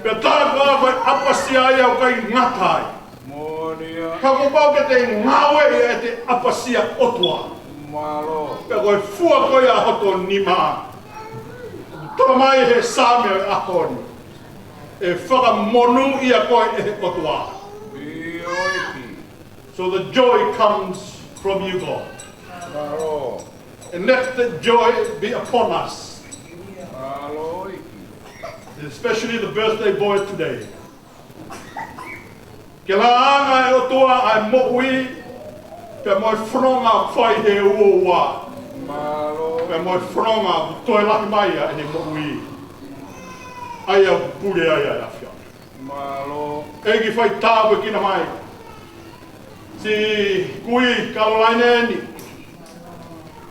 Pea tā koā ko e ʻapasia ia ʻoku ʻikai ngata ai. Moʻoni ia. Ka kuo pau ke te ngāueʻi ʻete ʻapasia ʻOtua. Mālō. Pea ko e fua ko ia ʻa hoto nima. Tala mai he Saame ʻo e ʻaho ni. ʻE fakamonūʻia koe ʻe he ʻOtua. ʻIo, ʻEiki. So the joy comes from you, God. Mālō. And let the joy be upon us. Mālō, ʻEiki. Especially the birthday boy today. Ke langa ʻe ʻOtua ʻa e moʻui, pea mo e fononga fai he uaua. Mālō. Pea mo e fononga ʻoku toe lahi mai ai ʻene moʻui. ʻA ia ʻoku pule ai ʻa e ʻAfiona. Mālō. ʻEiki, fai tāpuekina mai siʻi kui Kalolaine ni.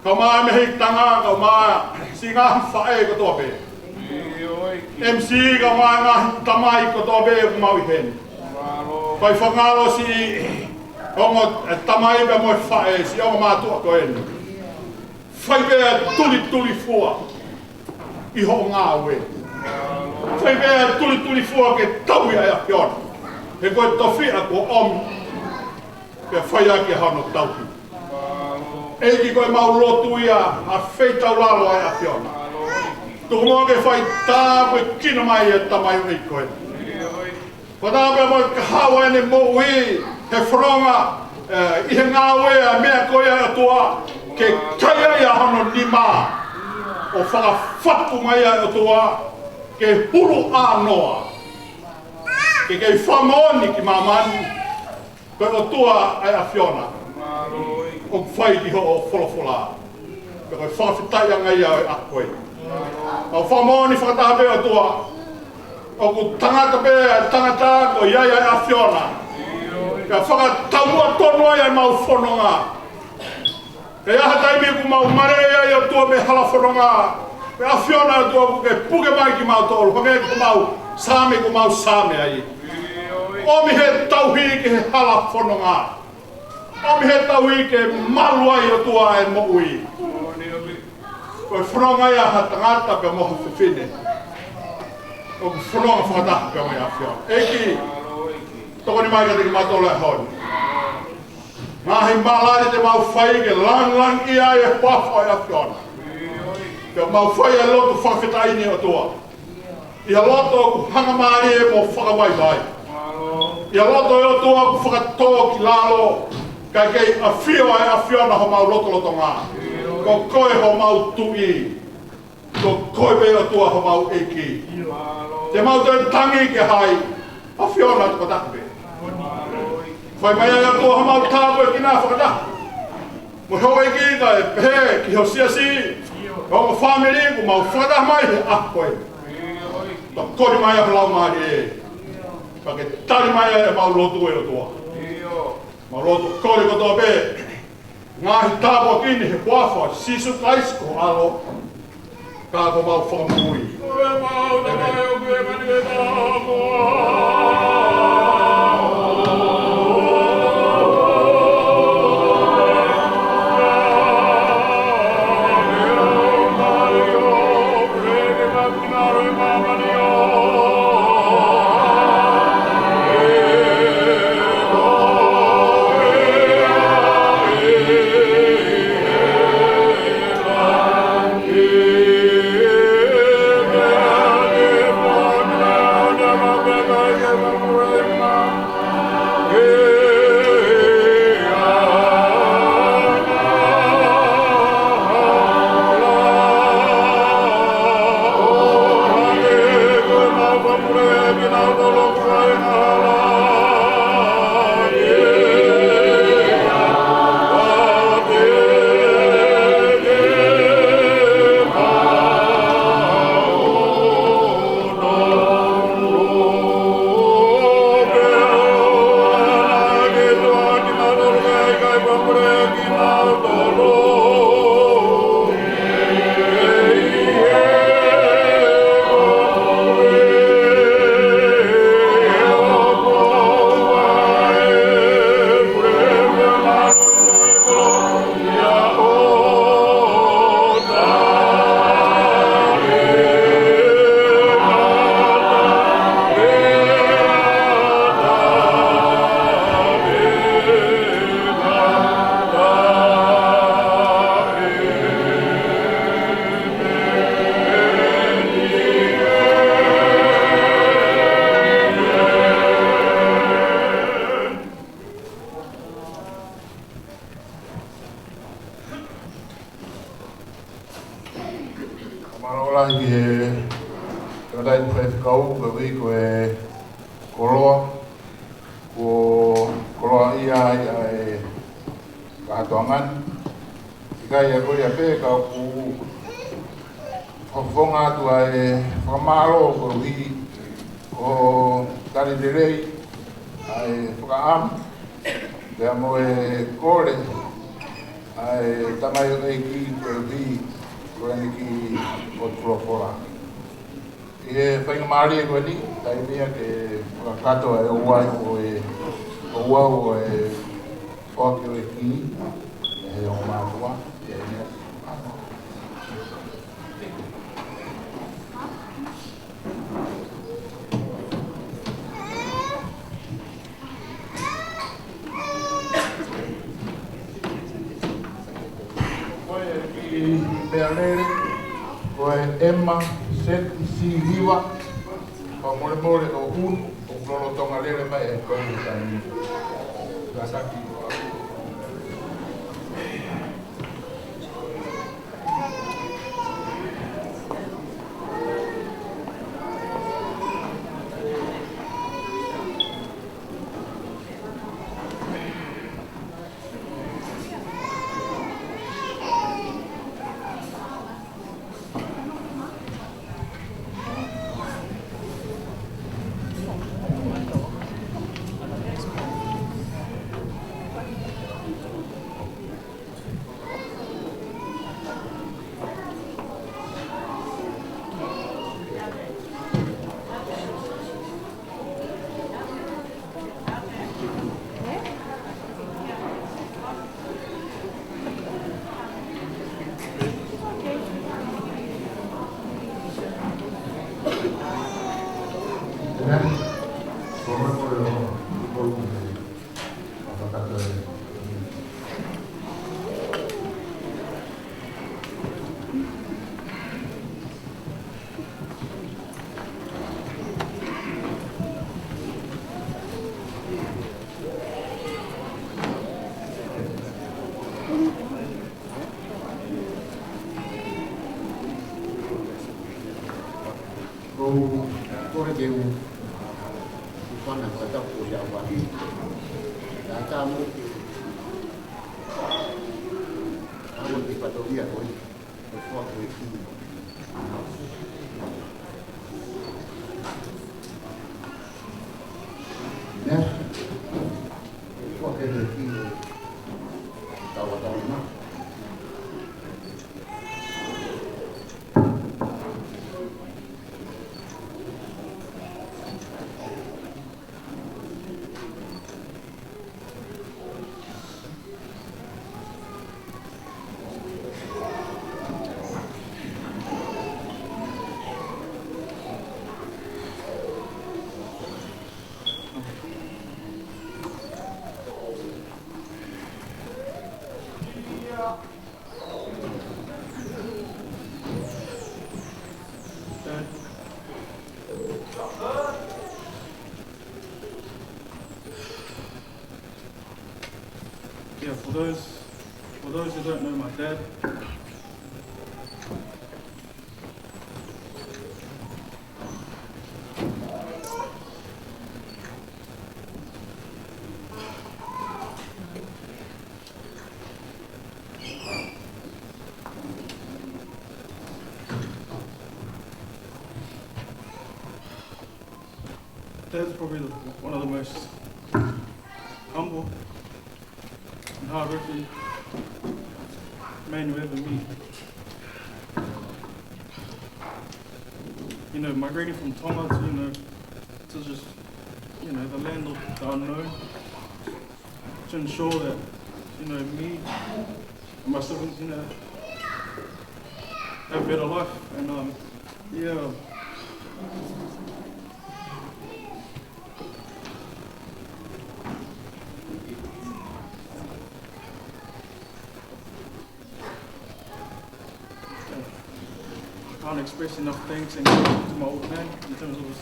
Kau mai mei he tangata, kau mai siʻi ngaahi faʻē kotoa pē. ʻIo, ʻEiki. M C, kau mai ngaahi tamai kotoa pē ʻoku mau ʻi heni. Mālō. Fai fakangalo siʻi ongo, ē, tamai pea mo e faʻē, siʻi ongo mātuʻa ko eni. Fai pē ʻa e tulitulifua ʻi hoʻo ngāue. Fai pē ʻa e tulitulifua ke tauhi ʻa e ʻAfiona. He ko e tofiʻa kuo ʻomi. Pea fai ʻaki ʻa hono tauhi. ʻEiki, ko ʻemau lotu ia, ʻa e feitaulalo ʻa e ʻAfiona. Tuku muʻa ke fai tāpuekina mai e tamaioʻeiki ko eni. Ko e taha pē mo e kahaʻu ʻene moʻui, he fononga, ē, ʻi he ngāue ʻa e meʻa ko ia ʻOtua, ke kai ai ʻa hono nima, ʻo fakafaku mai ʻa e ʻOtua, ke hulu ʻānoa, ke kei fakamoʻoni ki māmani, ko e ʻOtua ʻa e ʻAfiona, ʻoku fai ki hoʻo folofola. Pea ko e fakafetaʻiʻanga ia ʻo e ʻaho ko eni. ʻOku fakamoʻoni fakataha pē ʻOtua, ʻoku tangata pē ʻa e tangata ko ia ʻa e ʻAfiona. Pea fakataumuʻa tonu ai ʻemau fononga. Pea ʻi ha taimi ʻoku mau maleʻi ai ʻOtua mei he hala fononga, pea ʻAfiona ʻOtua ʻoku ke puke mai kimautolu, hangē ko ʻemau Saame, ʻoku mau Saame ai. ʻOmi he tauhi ki he hala fononga. ʻOmi he tauhi ke malu ai ʻOtua e moʻui. Ko e fononga ia ha tangata pea mo ha fefine ʻoku fononga fakataha pea mo e ʻAfiona. ʻEiki, tokoni mai kiate kimautolu he ʻaho ni. Ngaahi mālali te mau fai ke langilangiʻia ai e huafa ʻo e ʻAfiona. Pea mau fai e lotu fakafetaʻi ni ʻOtua. ʻI ha loto ʻoku hangamālie mo fakavaivai. ʻI ha loto ʻe ʻOtua ʻoku fakatōkilalo, kae kei ʻafio ʻa e ʻAfiona homau lotolotonga. Ko koe homau Tuʻi. Ko koe pē ʻOtua homau ʻEiki. Te mau toe tangi ki hai? ʻAfiona tokotaha pē. Fai mai ʻe ʻOtua homau tāpuekina fakataha mo e houʻeiki kae pehē ki ho siasi, ongo fāmili, ʻoku mau fakataha mai he ʻaho ko eni. Tokoni mai ʻa ho Laumālie, pea ke tali mai ʻemau lotu ʻe ʻOtua. Mau lotu kole kotoa pē ngaahi tāpuaki ni he huafa ʻo Sīsū Kalaisi ko ho ʻAlo, ka ko homau Fakamoʻui. Mālō lahi ki he tangataʻeiki faifekau, koeʻuhi ko e koloa, kuo koloaʻia ai ʻa e kātoanga ni. ʻIkai ko ia pē, ka ʻoku fakafofonga atu ʻa e fakamālō koeʻuhi ko e tali lelei ʻa e fakaʻamu, pea mo e kole ʻa e tamaioʻeiki koeʻuhi ko ʻene kiʻi ʻotu folofola. ʻI he faingamālie ko eni, taimi ia ke fakakakato ʻa e ouau ʻo e, ouau ʻo e foaki-ʻo-e-kī ʻe he ongo mātuʻa, ʻi he meʻa. Ko e kiʻi meʻalele, ko e ʻEma Seti Siliva, fakamolemole ʻoku, ʻoku lolotonga lele mai ʻe he kau tani. Kātaki. Ko, ko e keu, ʻi fana ko e tapu ko ia wani. Ka ka mo ke, ka mo ke fatongia ko e, ko e foaki-ʻo-e-kī. Nē, ko e foaki-ʻo-e-kī, tau tau na. Yeah, for those, for those who don't know my dad, Dad's probably the, one of the most humble and hardworking man you ever meet. You know, migrating from Tonga to, you know, to just, you know, the land of the unknown, to ensure that, you know, me and my siblings, you know, have a better life. And, um, yeah. Can't express enough thanks and gratitude to my old man in terms of his,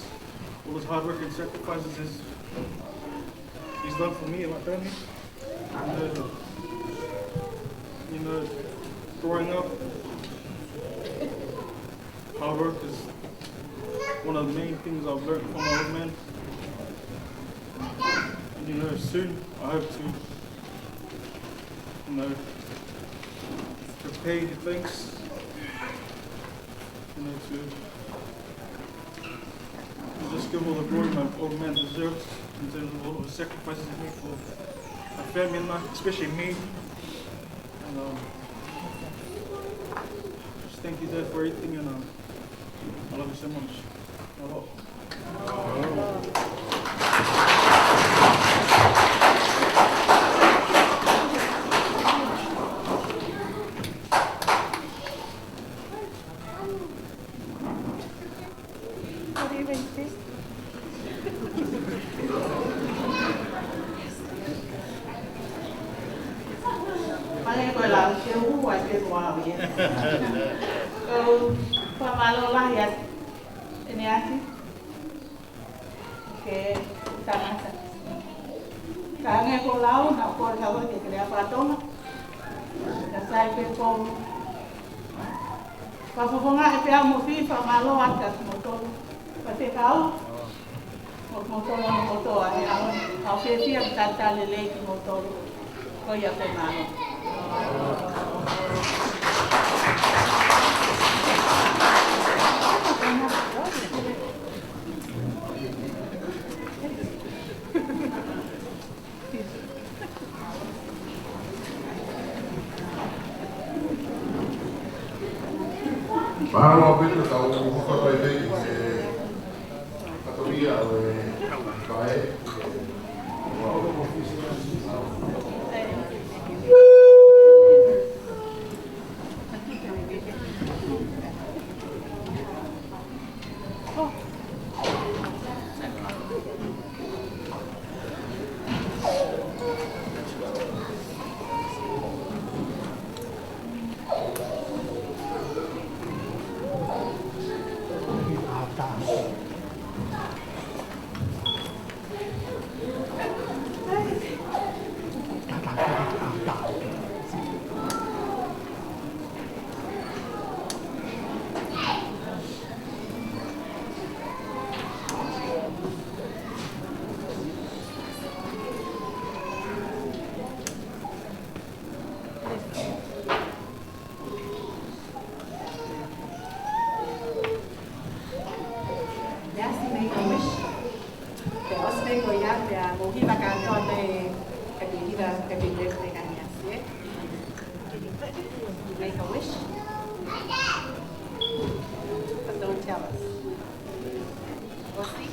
all his hard work and sacrifices he's, he's done for me and my family. You know, you know, growing up, Hard work is one of the main things I've learned from my old man. And, you know, soon I hope to, you know, repay the thanks, you know, to, to just give all the glory my old man deserves in terms of all of the sacrifices he made for my family and I, especially me. And, um, just thank you, Dad, for everything, and, um, I love you so much. Aloha. Pale ko e lau ke u ua ke ua ia. Ko fakamālō lahi atu ʻEne ʻAfio ke tangata. Ka hangē ko e lau naʻe kole hake ke lea faka-Tonga. Ka sai pē kou fakafofongaʻi pē au mo fai fakamālō atu kiate kimoutolu. Faifekau, mo kimoutolu hono kotoa he ʻaho ni. ʻOku ou fiefia ke talitali lelei kimoutolu. Ko ia pē, mālō. Mālō ʻaupito, tau hoko atu ai pē ki he fatongia ʻo e vahe. Yes, make a wish. Pea ʻosi pē ko ia, pea mou hiva kātoa pē, happy hiva, happy birthday, ka ni asi, ē? Make a wish. But don't tell us. ʻOsi?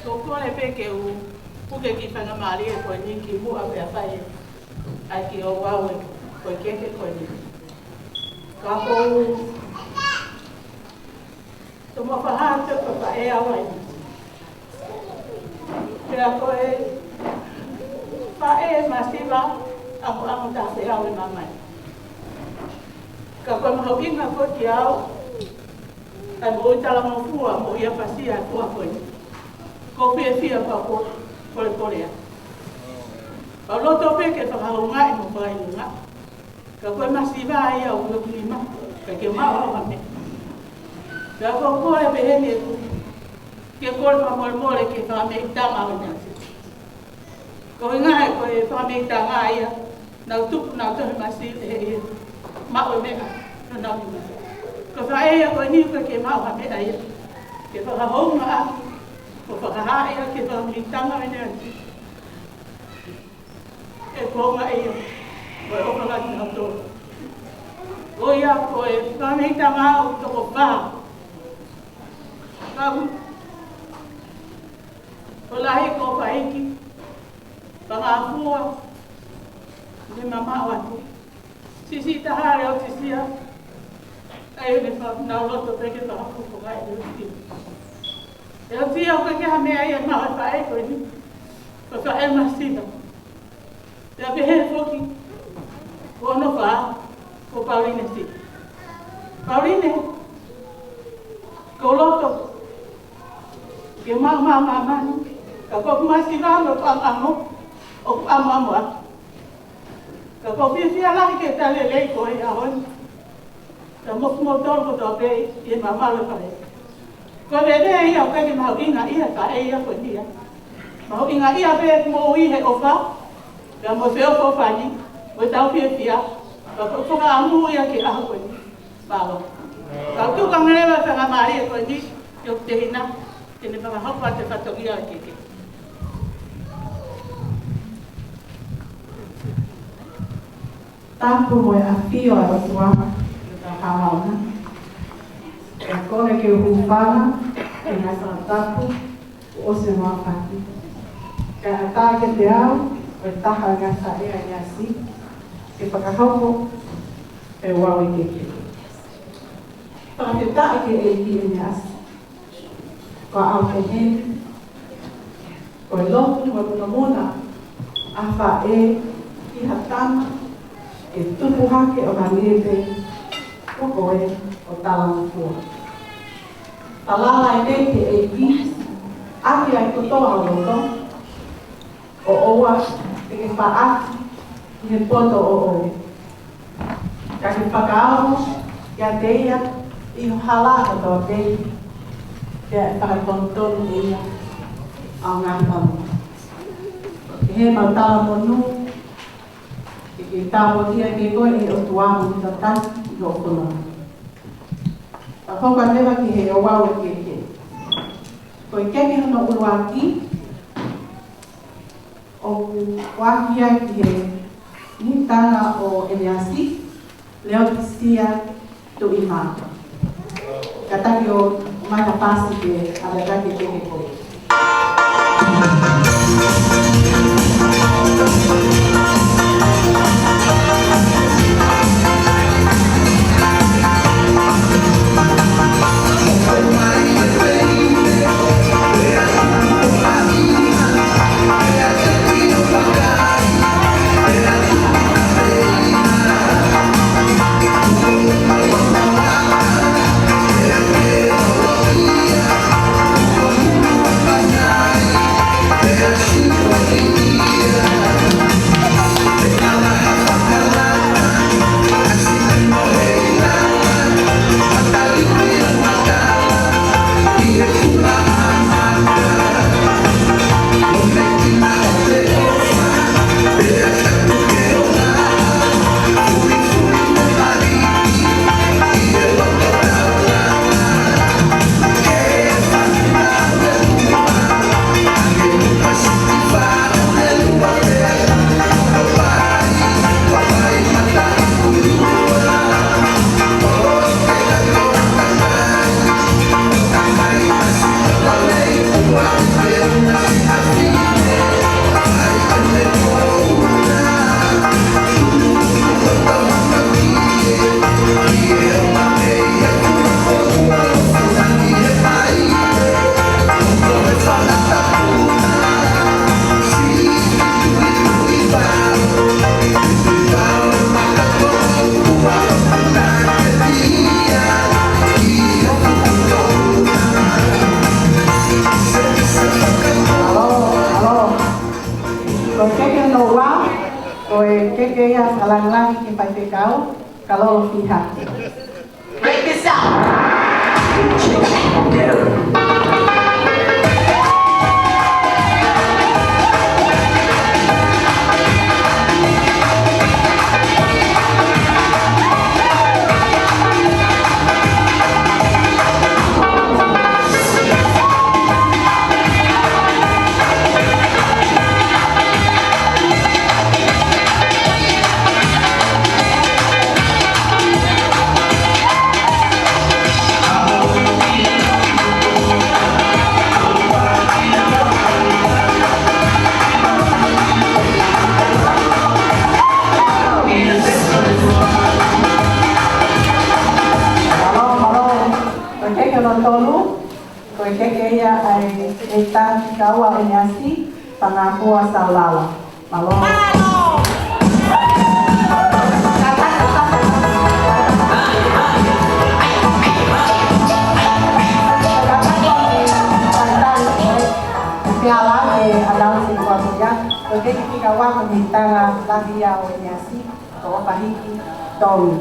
ʻOku ou kole pē ke u puke e kiʻi faingamālie ko eni kimuʻa pea fai ʻa e kiʻi ouau ko e kehe ko eni. Ka ʻoku ou tomuʻa fakahā atu ko e faʻē au ʻa e ʻEiki. Pea ko e faʻē masiva ʻaonga taha pē au ʻi māmani. Ka ko e mahuʻinga ko ē kiate au, ʻa e moʻui talangofua, moʻui ʻapasia ʻa e fua ko eni. ʻOku ou fiefia pea ʻoku ou polepole ai. Pea u loto pē ke fakahoungaʻi mo fakaʻilonga. Ka ko e masiva ia ʻoku ou nima, ka ke maʻu au ha meʻa. Pea ʻoku ou kole pē heni ʻeku, ke kole fakamolemole ki he faʻē tama ʻo e ʻEiki. Ko e ʻuhinga he ko e fakameʻitanga ia, nau tupu, nau tohi masiva he ʻikai maʻu e meʻa, nau nau ni masiva. Ko e faʻē ia ko eni ʻoku ʻikai ke maʻu ha meʻa ia ke fakahoungaʻaki, ko e fakahā ia ke fakameʻitanga ʻene ʻEiki. ʻE ko e ʻuhinga ia, ko e ʻofa lahi nautolu. Ko ia ko e fakameʻitanga ʻoku toko fā. Kau, ko e lahi ko e faʻē ʻEiki, pangafua, ne mamaʻo atu. Siʻisiʻi taha Leotisia, ʻa ia ne fa-, nau loto pē ke fakafuofua e Leotisia. Leotisia ʻoku ʻikai ke ha meʻa ia ʻe maʻu ʻe he faʻē ko eni, ko e faʻē masiva. Pea pehē foki, ko hono fā, ko Pauline Siva. Pauline, ʻoku ou loto ke maʻu mai ʻa māmani, ka ko hoku masiva mo e ʻamoʻamo, ʻoku ʻamoʻamo atu. Ka ʻoku ou fiefia lahi ke tali lelei koe he ʻaho ni. Pea mo kimoutolu kotoa pē ʻi he maama ʻo e faʻē. Ko e veve ia ʻoku ʻikai ke mahuʻingaʻia e faʻē ia ko eni ia. Mahuʻingaʻia pē ʻeku moʻui he ʻofa, pea mo e feʻofoʻofani, mo ʻetau fiefia, pea ko e fakaʻamu ia ki he ʻaho ko eni. Mālō. Kau tuku ange leva e faingamālie ko eni ki hoku tehina, ke ne fakahoko atu e fatongia ʻo e keke. Tapu mo e ʻafio ʻa e ʻOtua ʻi hotau hala ʻoʻona. Pea kole ke u hūfanga he ngaahi fakatapu kuo ʻosi hono aofaki. Kae ʻatā kiate au ko e taha e ngaahi faʻē ʻa ʻEneasi ke fakahoko e ouau e keke. Fakafetaʻi ki he ʻEiki ʻEneasi. Ko au pehē ni, ko e lotu mo e munomuna ʻa e faʻē ki ha tama ke tupu hake ʻo hangē pē ko koe ʻo talangofua. Falala lelei ki he ʻEiki ʻaki ʻa e kotoa ho loto, ʻo ʻoua te ke faʻaki ʻi he poto ʻoʻou. Ka ke fakaongo kiate ia ʻi ho hala kotoa pē, pea ʻe fakatonutonu ʻe ia ʻa hoʻo ngaahi palopalema. Pehē ʻemau talamonū, ke ke tāpuakiʻi koe ʻe he ʻOtua mo hoʻo tataki ʻi hoʻo fononga. Pea hoko atu leva ki he ouau e keke. Ko e keke hono ʻuluaki, ʻoku ʻohake ia ki he nitanga ʻo ʻEneasi, Leotisia Tuʻimā. Kātaki ʻo ʻomai ha pasi ke ʻavetaki e keke ko ē. Ko e keke hono ua, ko e keke ia fakalāngilangi ki he faifekau, Kalolo Fiha. Break this up. Check it out. Kaua ʻEneasi, Fangafua Saulala. Mālō. Pea la ke announce ko ia, ko e kiki kaua ko e mitanga lahi ia ʻo ʻEneasi, ko ʻOfahiki Tongi.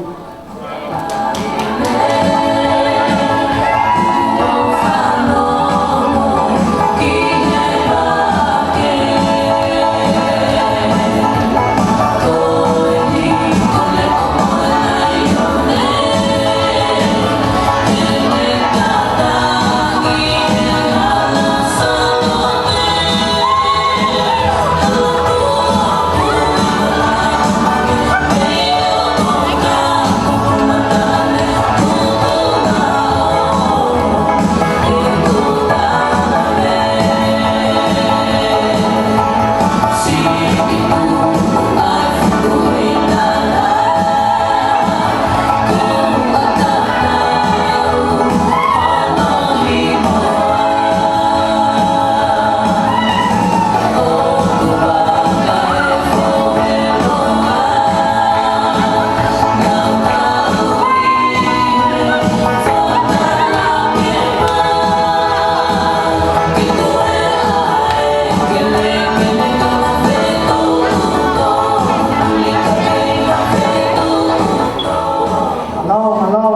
Mālō, mālō.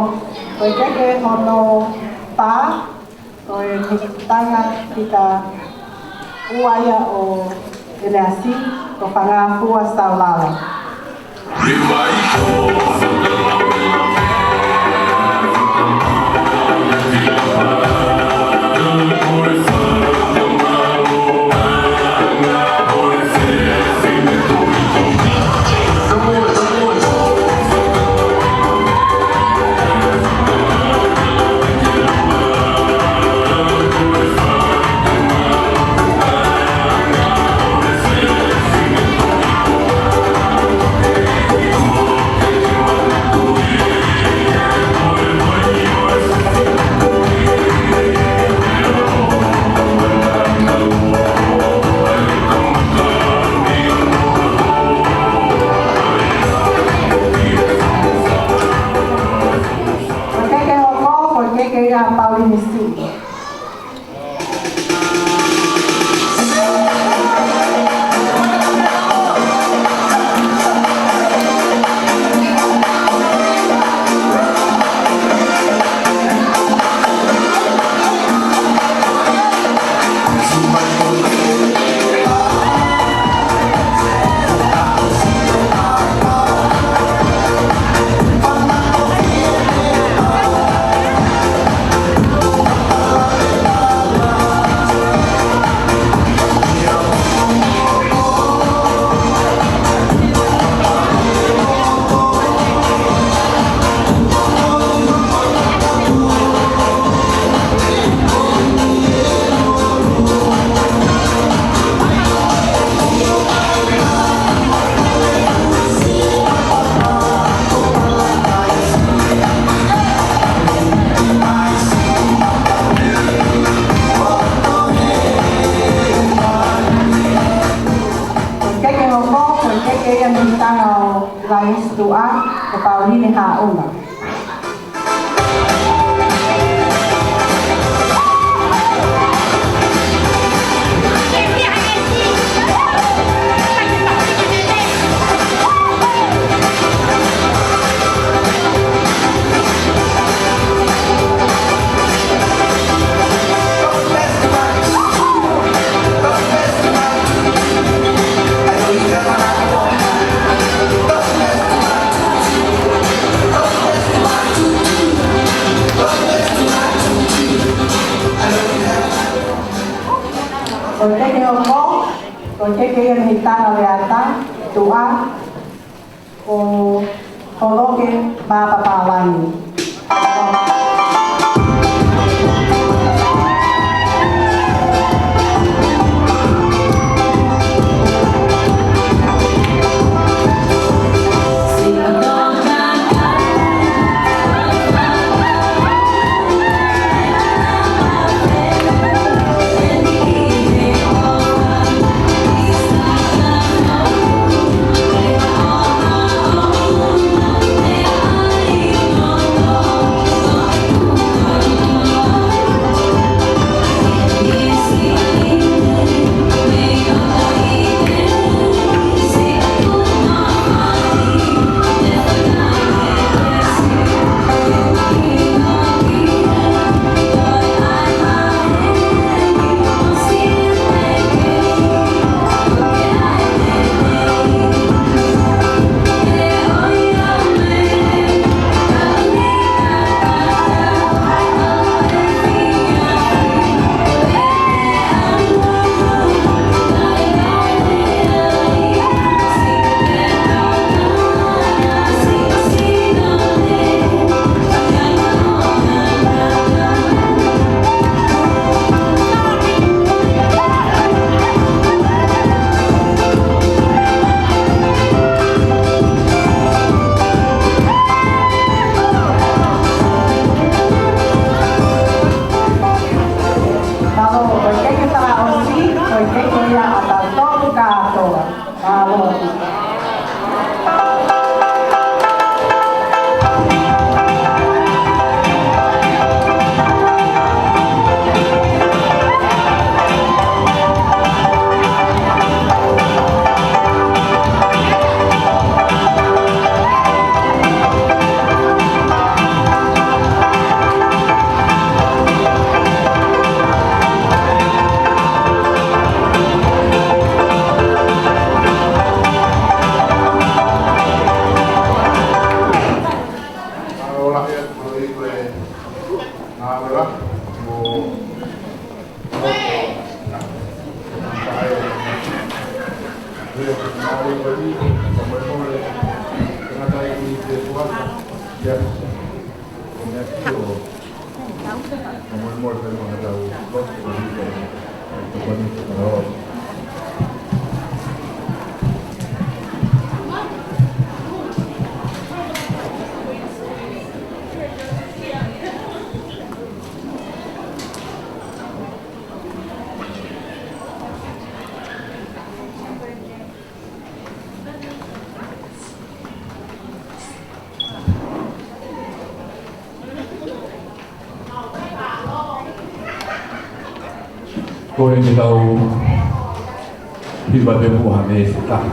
Ko e kiki hono fā, ko e mitanga fika ua ia ʻo ʻEneasi, ko Fangafua Saulala. Ko e kiki hoko, ko e kiki ia Pauline Siʻi. Ko e kiki hoko, ko e kiki ia mitanga ʻo Laisi Tuʻa, ko Pauline Haʻunga. Ko e kiki hoko, ko e kiki ia mitanga ʻo Leata Tuʻa, ko Holoke Mapapalani. Ko ia ʻa tautolu kātoa. Mālō. Ko e ke tau hiva pē muʻa ha veesi ʻe taha.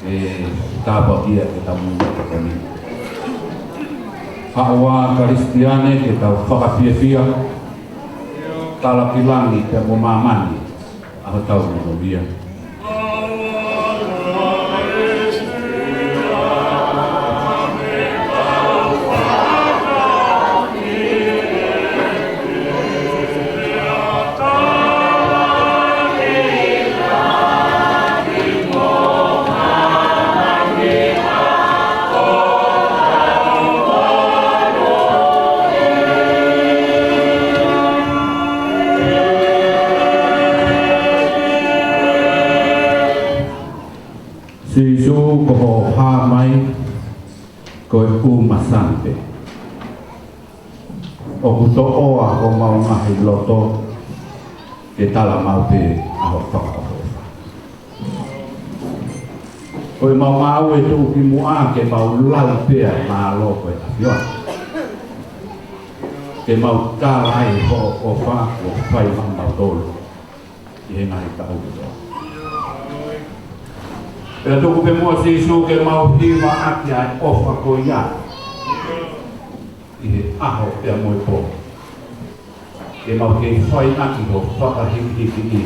ʻE tāpuakiʻi ʻe he Tamai ʻa e tokoni. Haʻu ā Kalisitiane ke tau fakafiefia, tala ki langi pea mo māmani ʻa hotau monūʻia. Sīsū, ko hoʻo hā mai, ko e ʻumasani pē. ʻOku toʻoa homau ngaahi loto ke tala maʻu pē ʻa hoʻo fakaʻofoʻofa. Ko ʻemau ngāue tuʻukimuʻa ke mau lau pē ʻa e mālō ko e ʻAfiona. Ke mau tala ai hoʻo ʻofa kuo fai maʻamautolu ʻi he ngaahi taʻu kotoa. Pea tuku pē muʻa Sīsū ke mau hivaʻaki ʻa e ʻofa ko ia ʻi he ʻaho pea mo e pō. Ke mau kei fai ʻaki hoʻo fakahikihikiʻi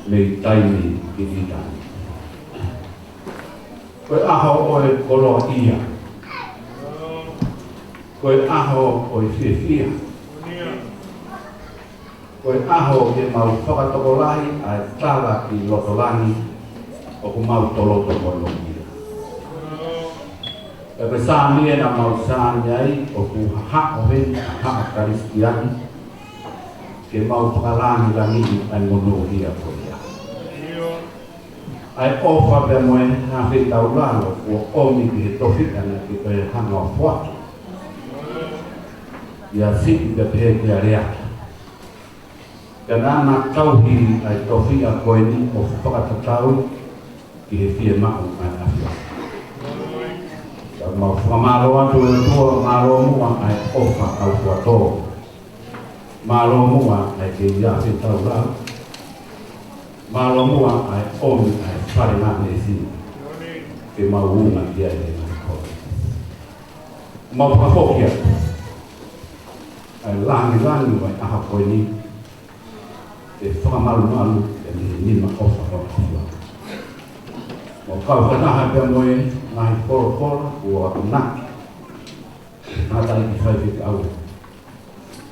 mei taimi ki taimi. Ko e ʻaho ʻo e koloaʻia. Ko e ʻaho ʻo e fiefia. Ko e ʻaho ke mau fakatokolahi ʻa e tala ki loto langi ʻoku mau toloto monūʻia. Pea ko e Sāme ē naʻa mau sāme ai ʻoku haʻo heni ʻa haʻa Kalisitiane ke mau fakalangilangiʻi ʻa e monūʻia ko ia. ʻA e ʻofa pea mo e hafetaulalo kuo ʻomi ki he tofiʻa naʻe ʻikai ke hanga ʻo foaki. ʻIa siʻi pea pehē kia Leata. Ka naʻa na tauhi ʻa e tofiʻa ko eni ʻo fakatatau ki he fiemaʻu ʻa e ʻAfiona. Ka mau fakamālō atu ʻe ʻOtua, mālō muʻa ʻa e ʻofa ʻaufuatō. Mālō muʻa ʻa e kei hafetaulalo. Mālō muʻa ʻa e ʻomi ʻa e fale ngāue sini. Ke mau unga ki ai he ngaahi kolo. Mau fakafoki atu ʻa e langilangi ʻo e ʻaho ko eni, ke fakamalumalu ʻi he nima ʻofa ʻo e ʻAfiona. Mau kau fakataha pea mo e ngaahi folofola kuo akonaki ʻe he tangataʻeiki faifekau.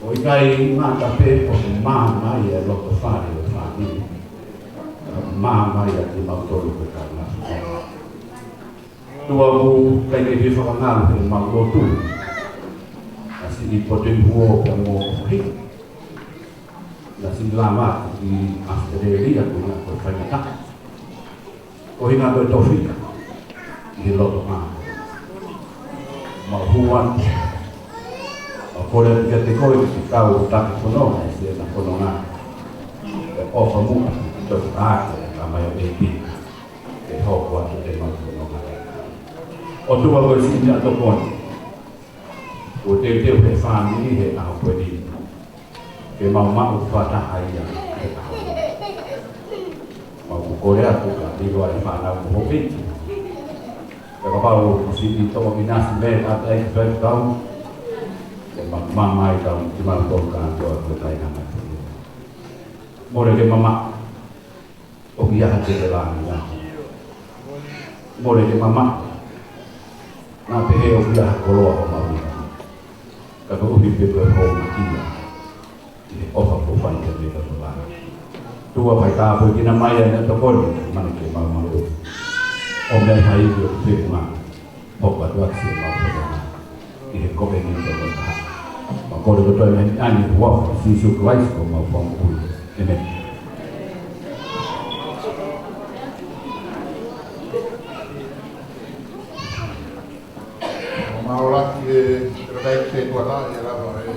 ʻOku ʻikai ngata pē ʻoku maama ʻa e loto fale ʻo e fāmili, ka maama ʻa kimautolu ko e kau ngāue. ʻOtua ʻoku ʻikai ke fie fakangalu ʻemau lotu. Naʻe siʻi potu ʻi huo pea mo hiki. Naʻe siʻi lama ʻi ʻAositelēlia ko e ngaahi ko e faingataʻa. Ko e ngaahi ko e tofiʻa ʻi he loto mā. Mau hū atu. Mau kole atu kiate koe ke ke kau taki fononga ʻi siʻena fononga. Pea ʻOfa muʻa, ʻi he toki ake, ka mai ʻo ʻEiki, ke hoko atu ʻemau fononga. ʻOtua ko e siʻi meʻatokoni, kuo teuteu he fāmili he ʻaho ko eni, ke mau maʻu fakataha ia he ʻaho ni. Mau kole atu ka ʻilo ai e fānau mo hoʻo ʻEiki. Pea kapau ʻoku siʻi toʻo ʻinasi mei he ʻatai ki fai kau, ke mau mamaʻo ai kau ki mau tolu kātoa ko e taʻahine mai. Mole ke mamaʻo ʻoku ʻi ai ha tēvela ni. Mole ke mamaʻo naʻa pehē ʻoku ʻi ai ha koloa ʻo maui. Ka koeʻuhi pē ko e houmakia ʻi he ʻofa kuo fai kiate kitautolu. ʻOtua, fai tāpuekina mai ʻa e meʻatokoni, mana ke mau maʻu ʻo meʻa hai ʻoku feʻunga. Hoko atu ʻaki siʻemau fononga ʻi he ko eni ʻo e taha. Mau kole kotoa eni ʻi he huafa ʻo Sīsū Kalaisi ko homau Fakamoʻui. ʻĒmeni. Mau ʻalu ki he takai ke tuata e lava e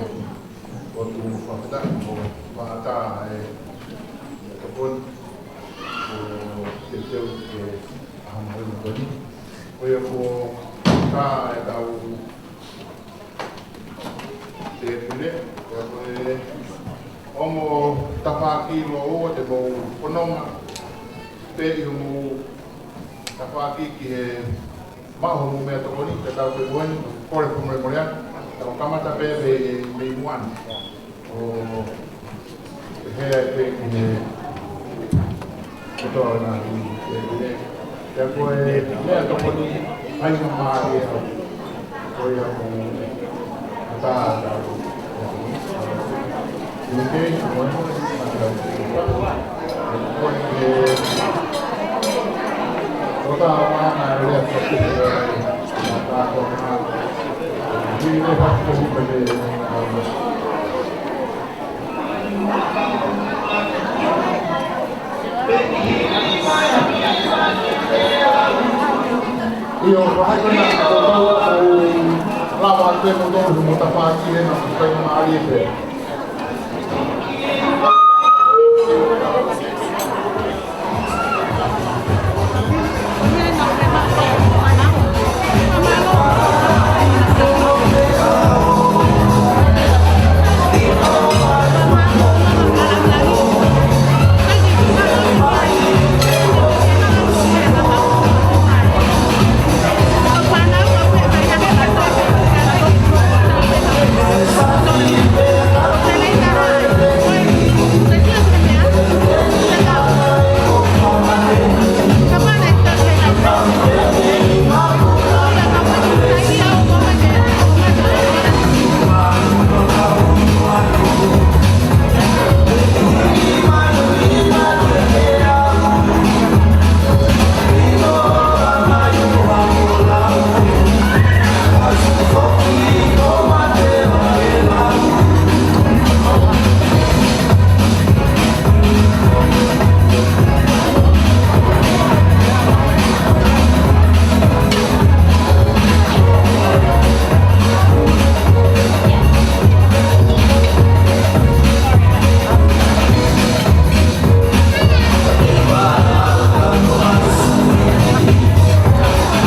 ʻOtua fakata, ʻo fakata e tokoni, ʻo teuteu ke ʻaho mai ko eni. Ko ia ko ka e tau te pile, ko e ongo tafaʻaki ʻo ʻoua te mou fononga pē ʻi hoʻomou tafaʻaki ki he maʻu hoʻomou meʻatokoni, te tau pē moeni, kole fakamolemole atu, tau kamata pē mei, mei muʻa ni. ʻO hea pē ki he kotoa na i te pile. Pea ko e meʻatokoni, ʻai na mālie au. Ko ia ko e ata ata. ʻIo, ʻoku ʻi ai ko ena, ʻoku ou lava atu pē mo tolu mo tafaʻaki ena, ko e mālie pē.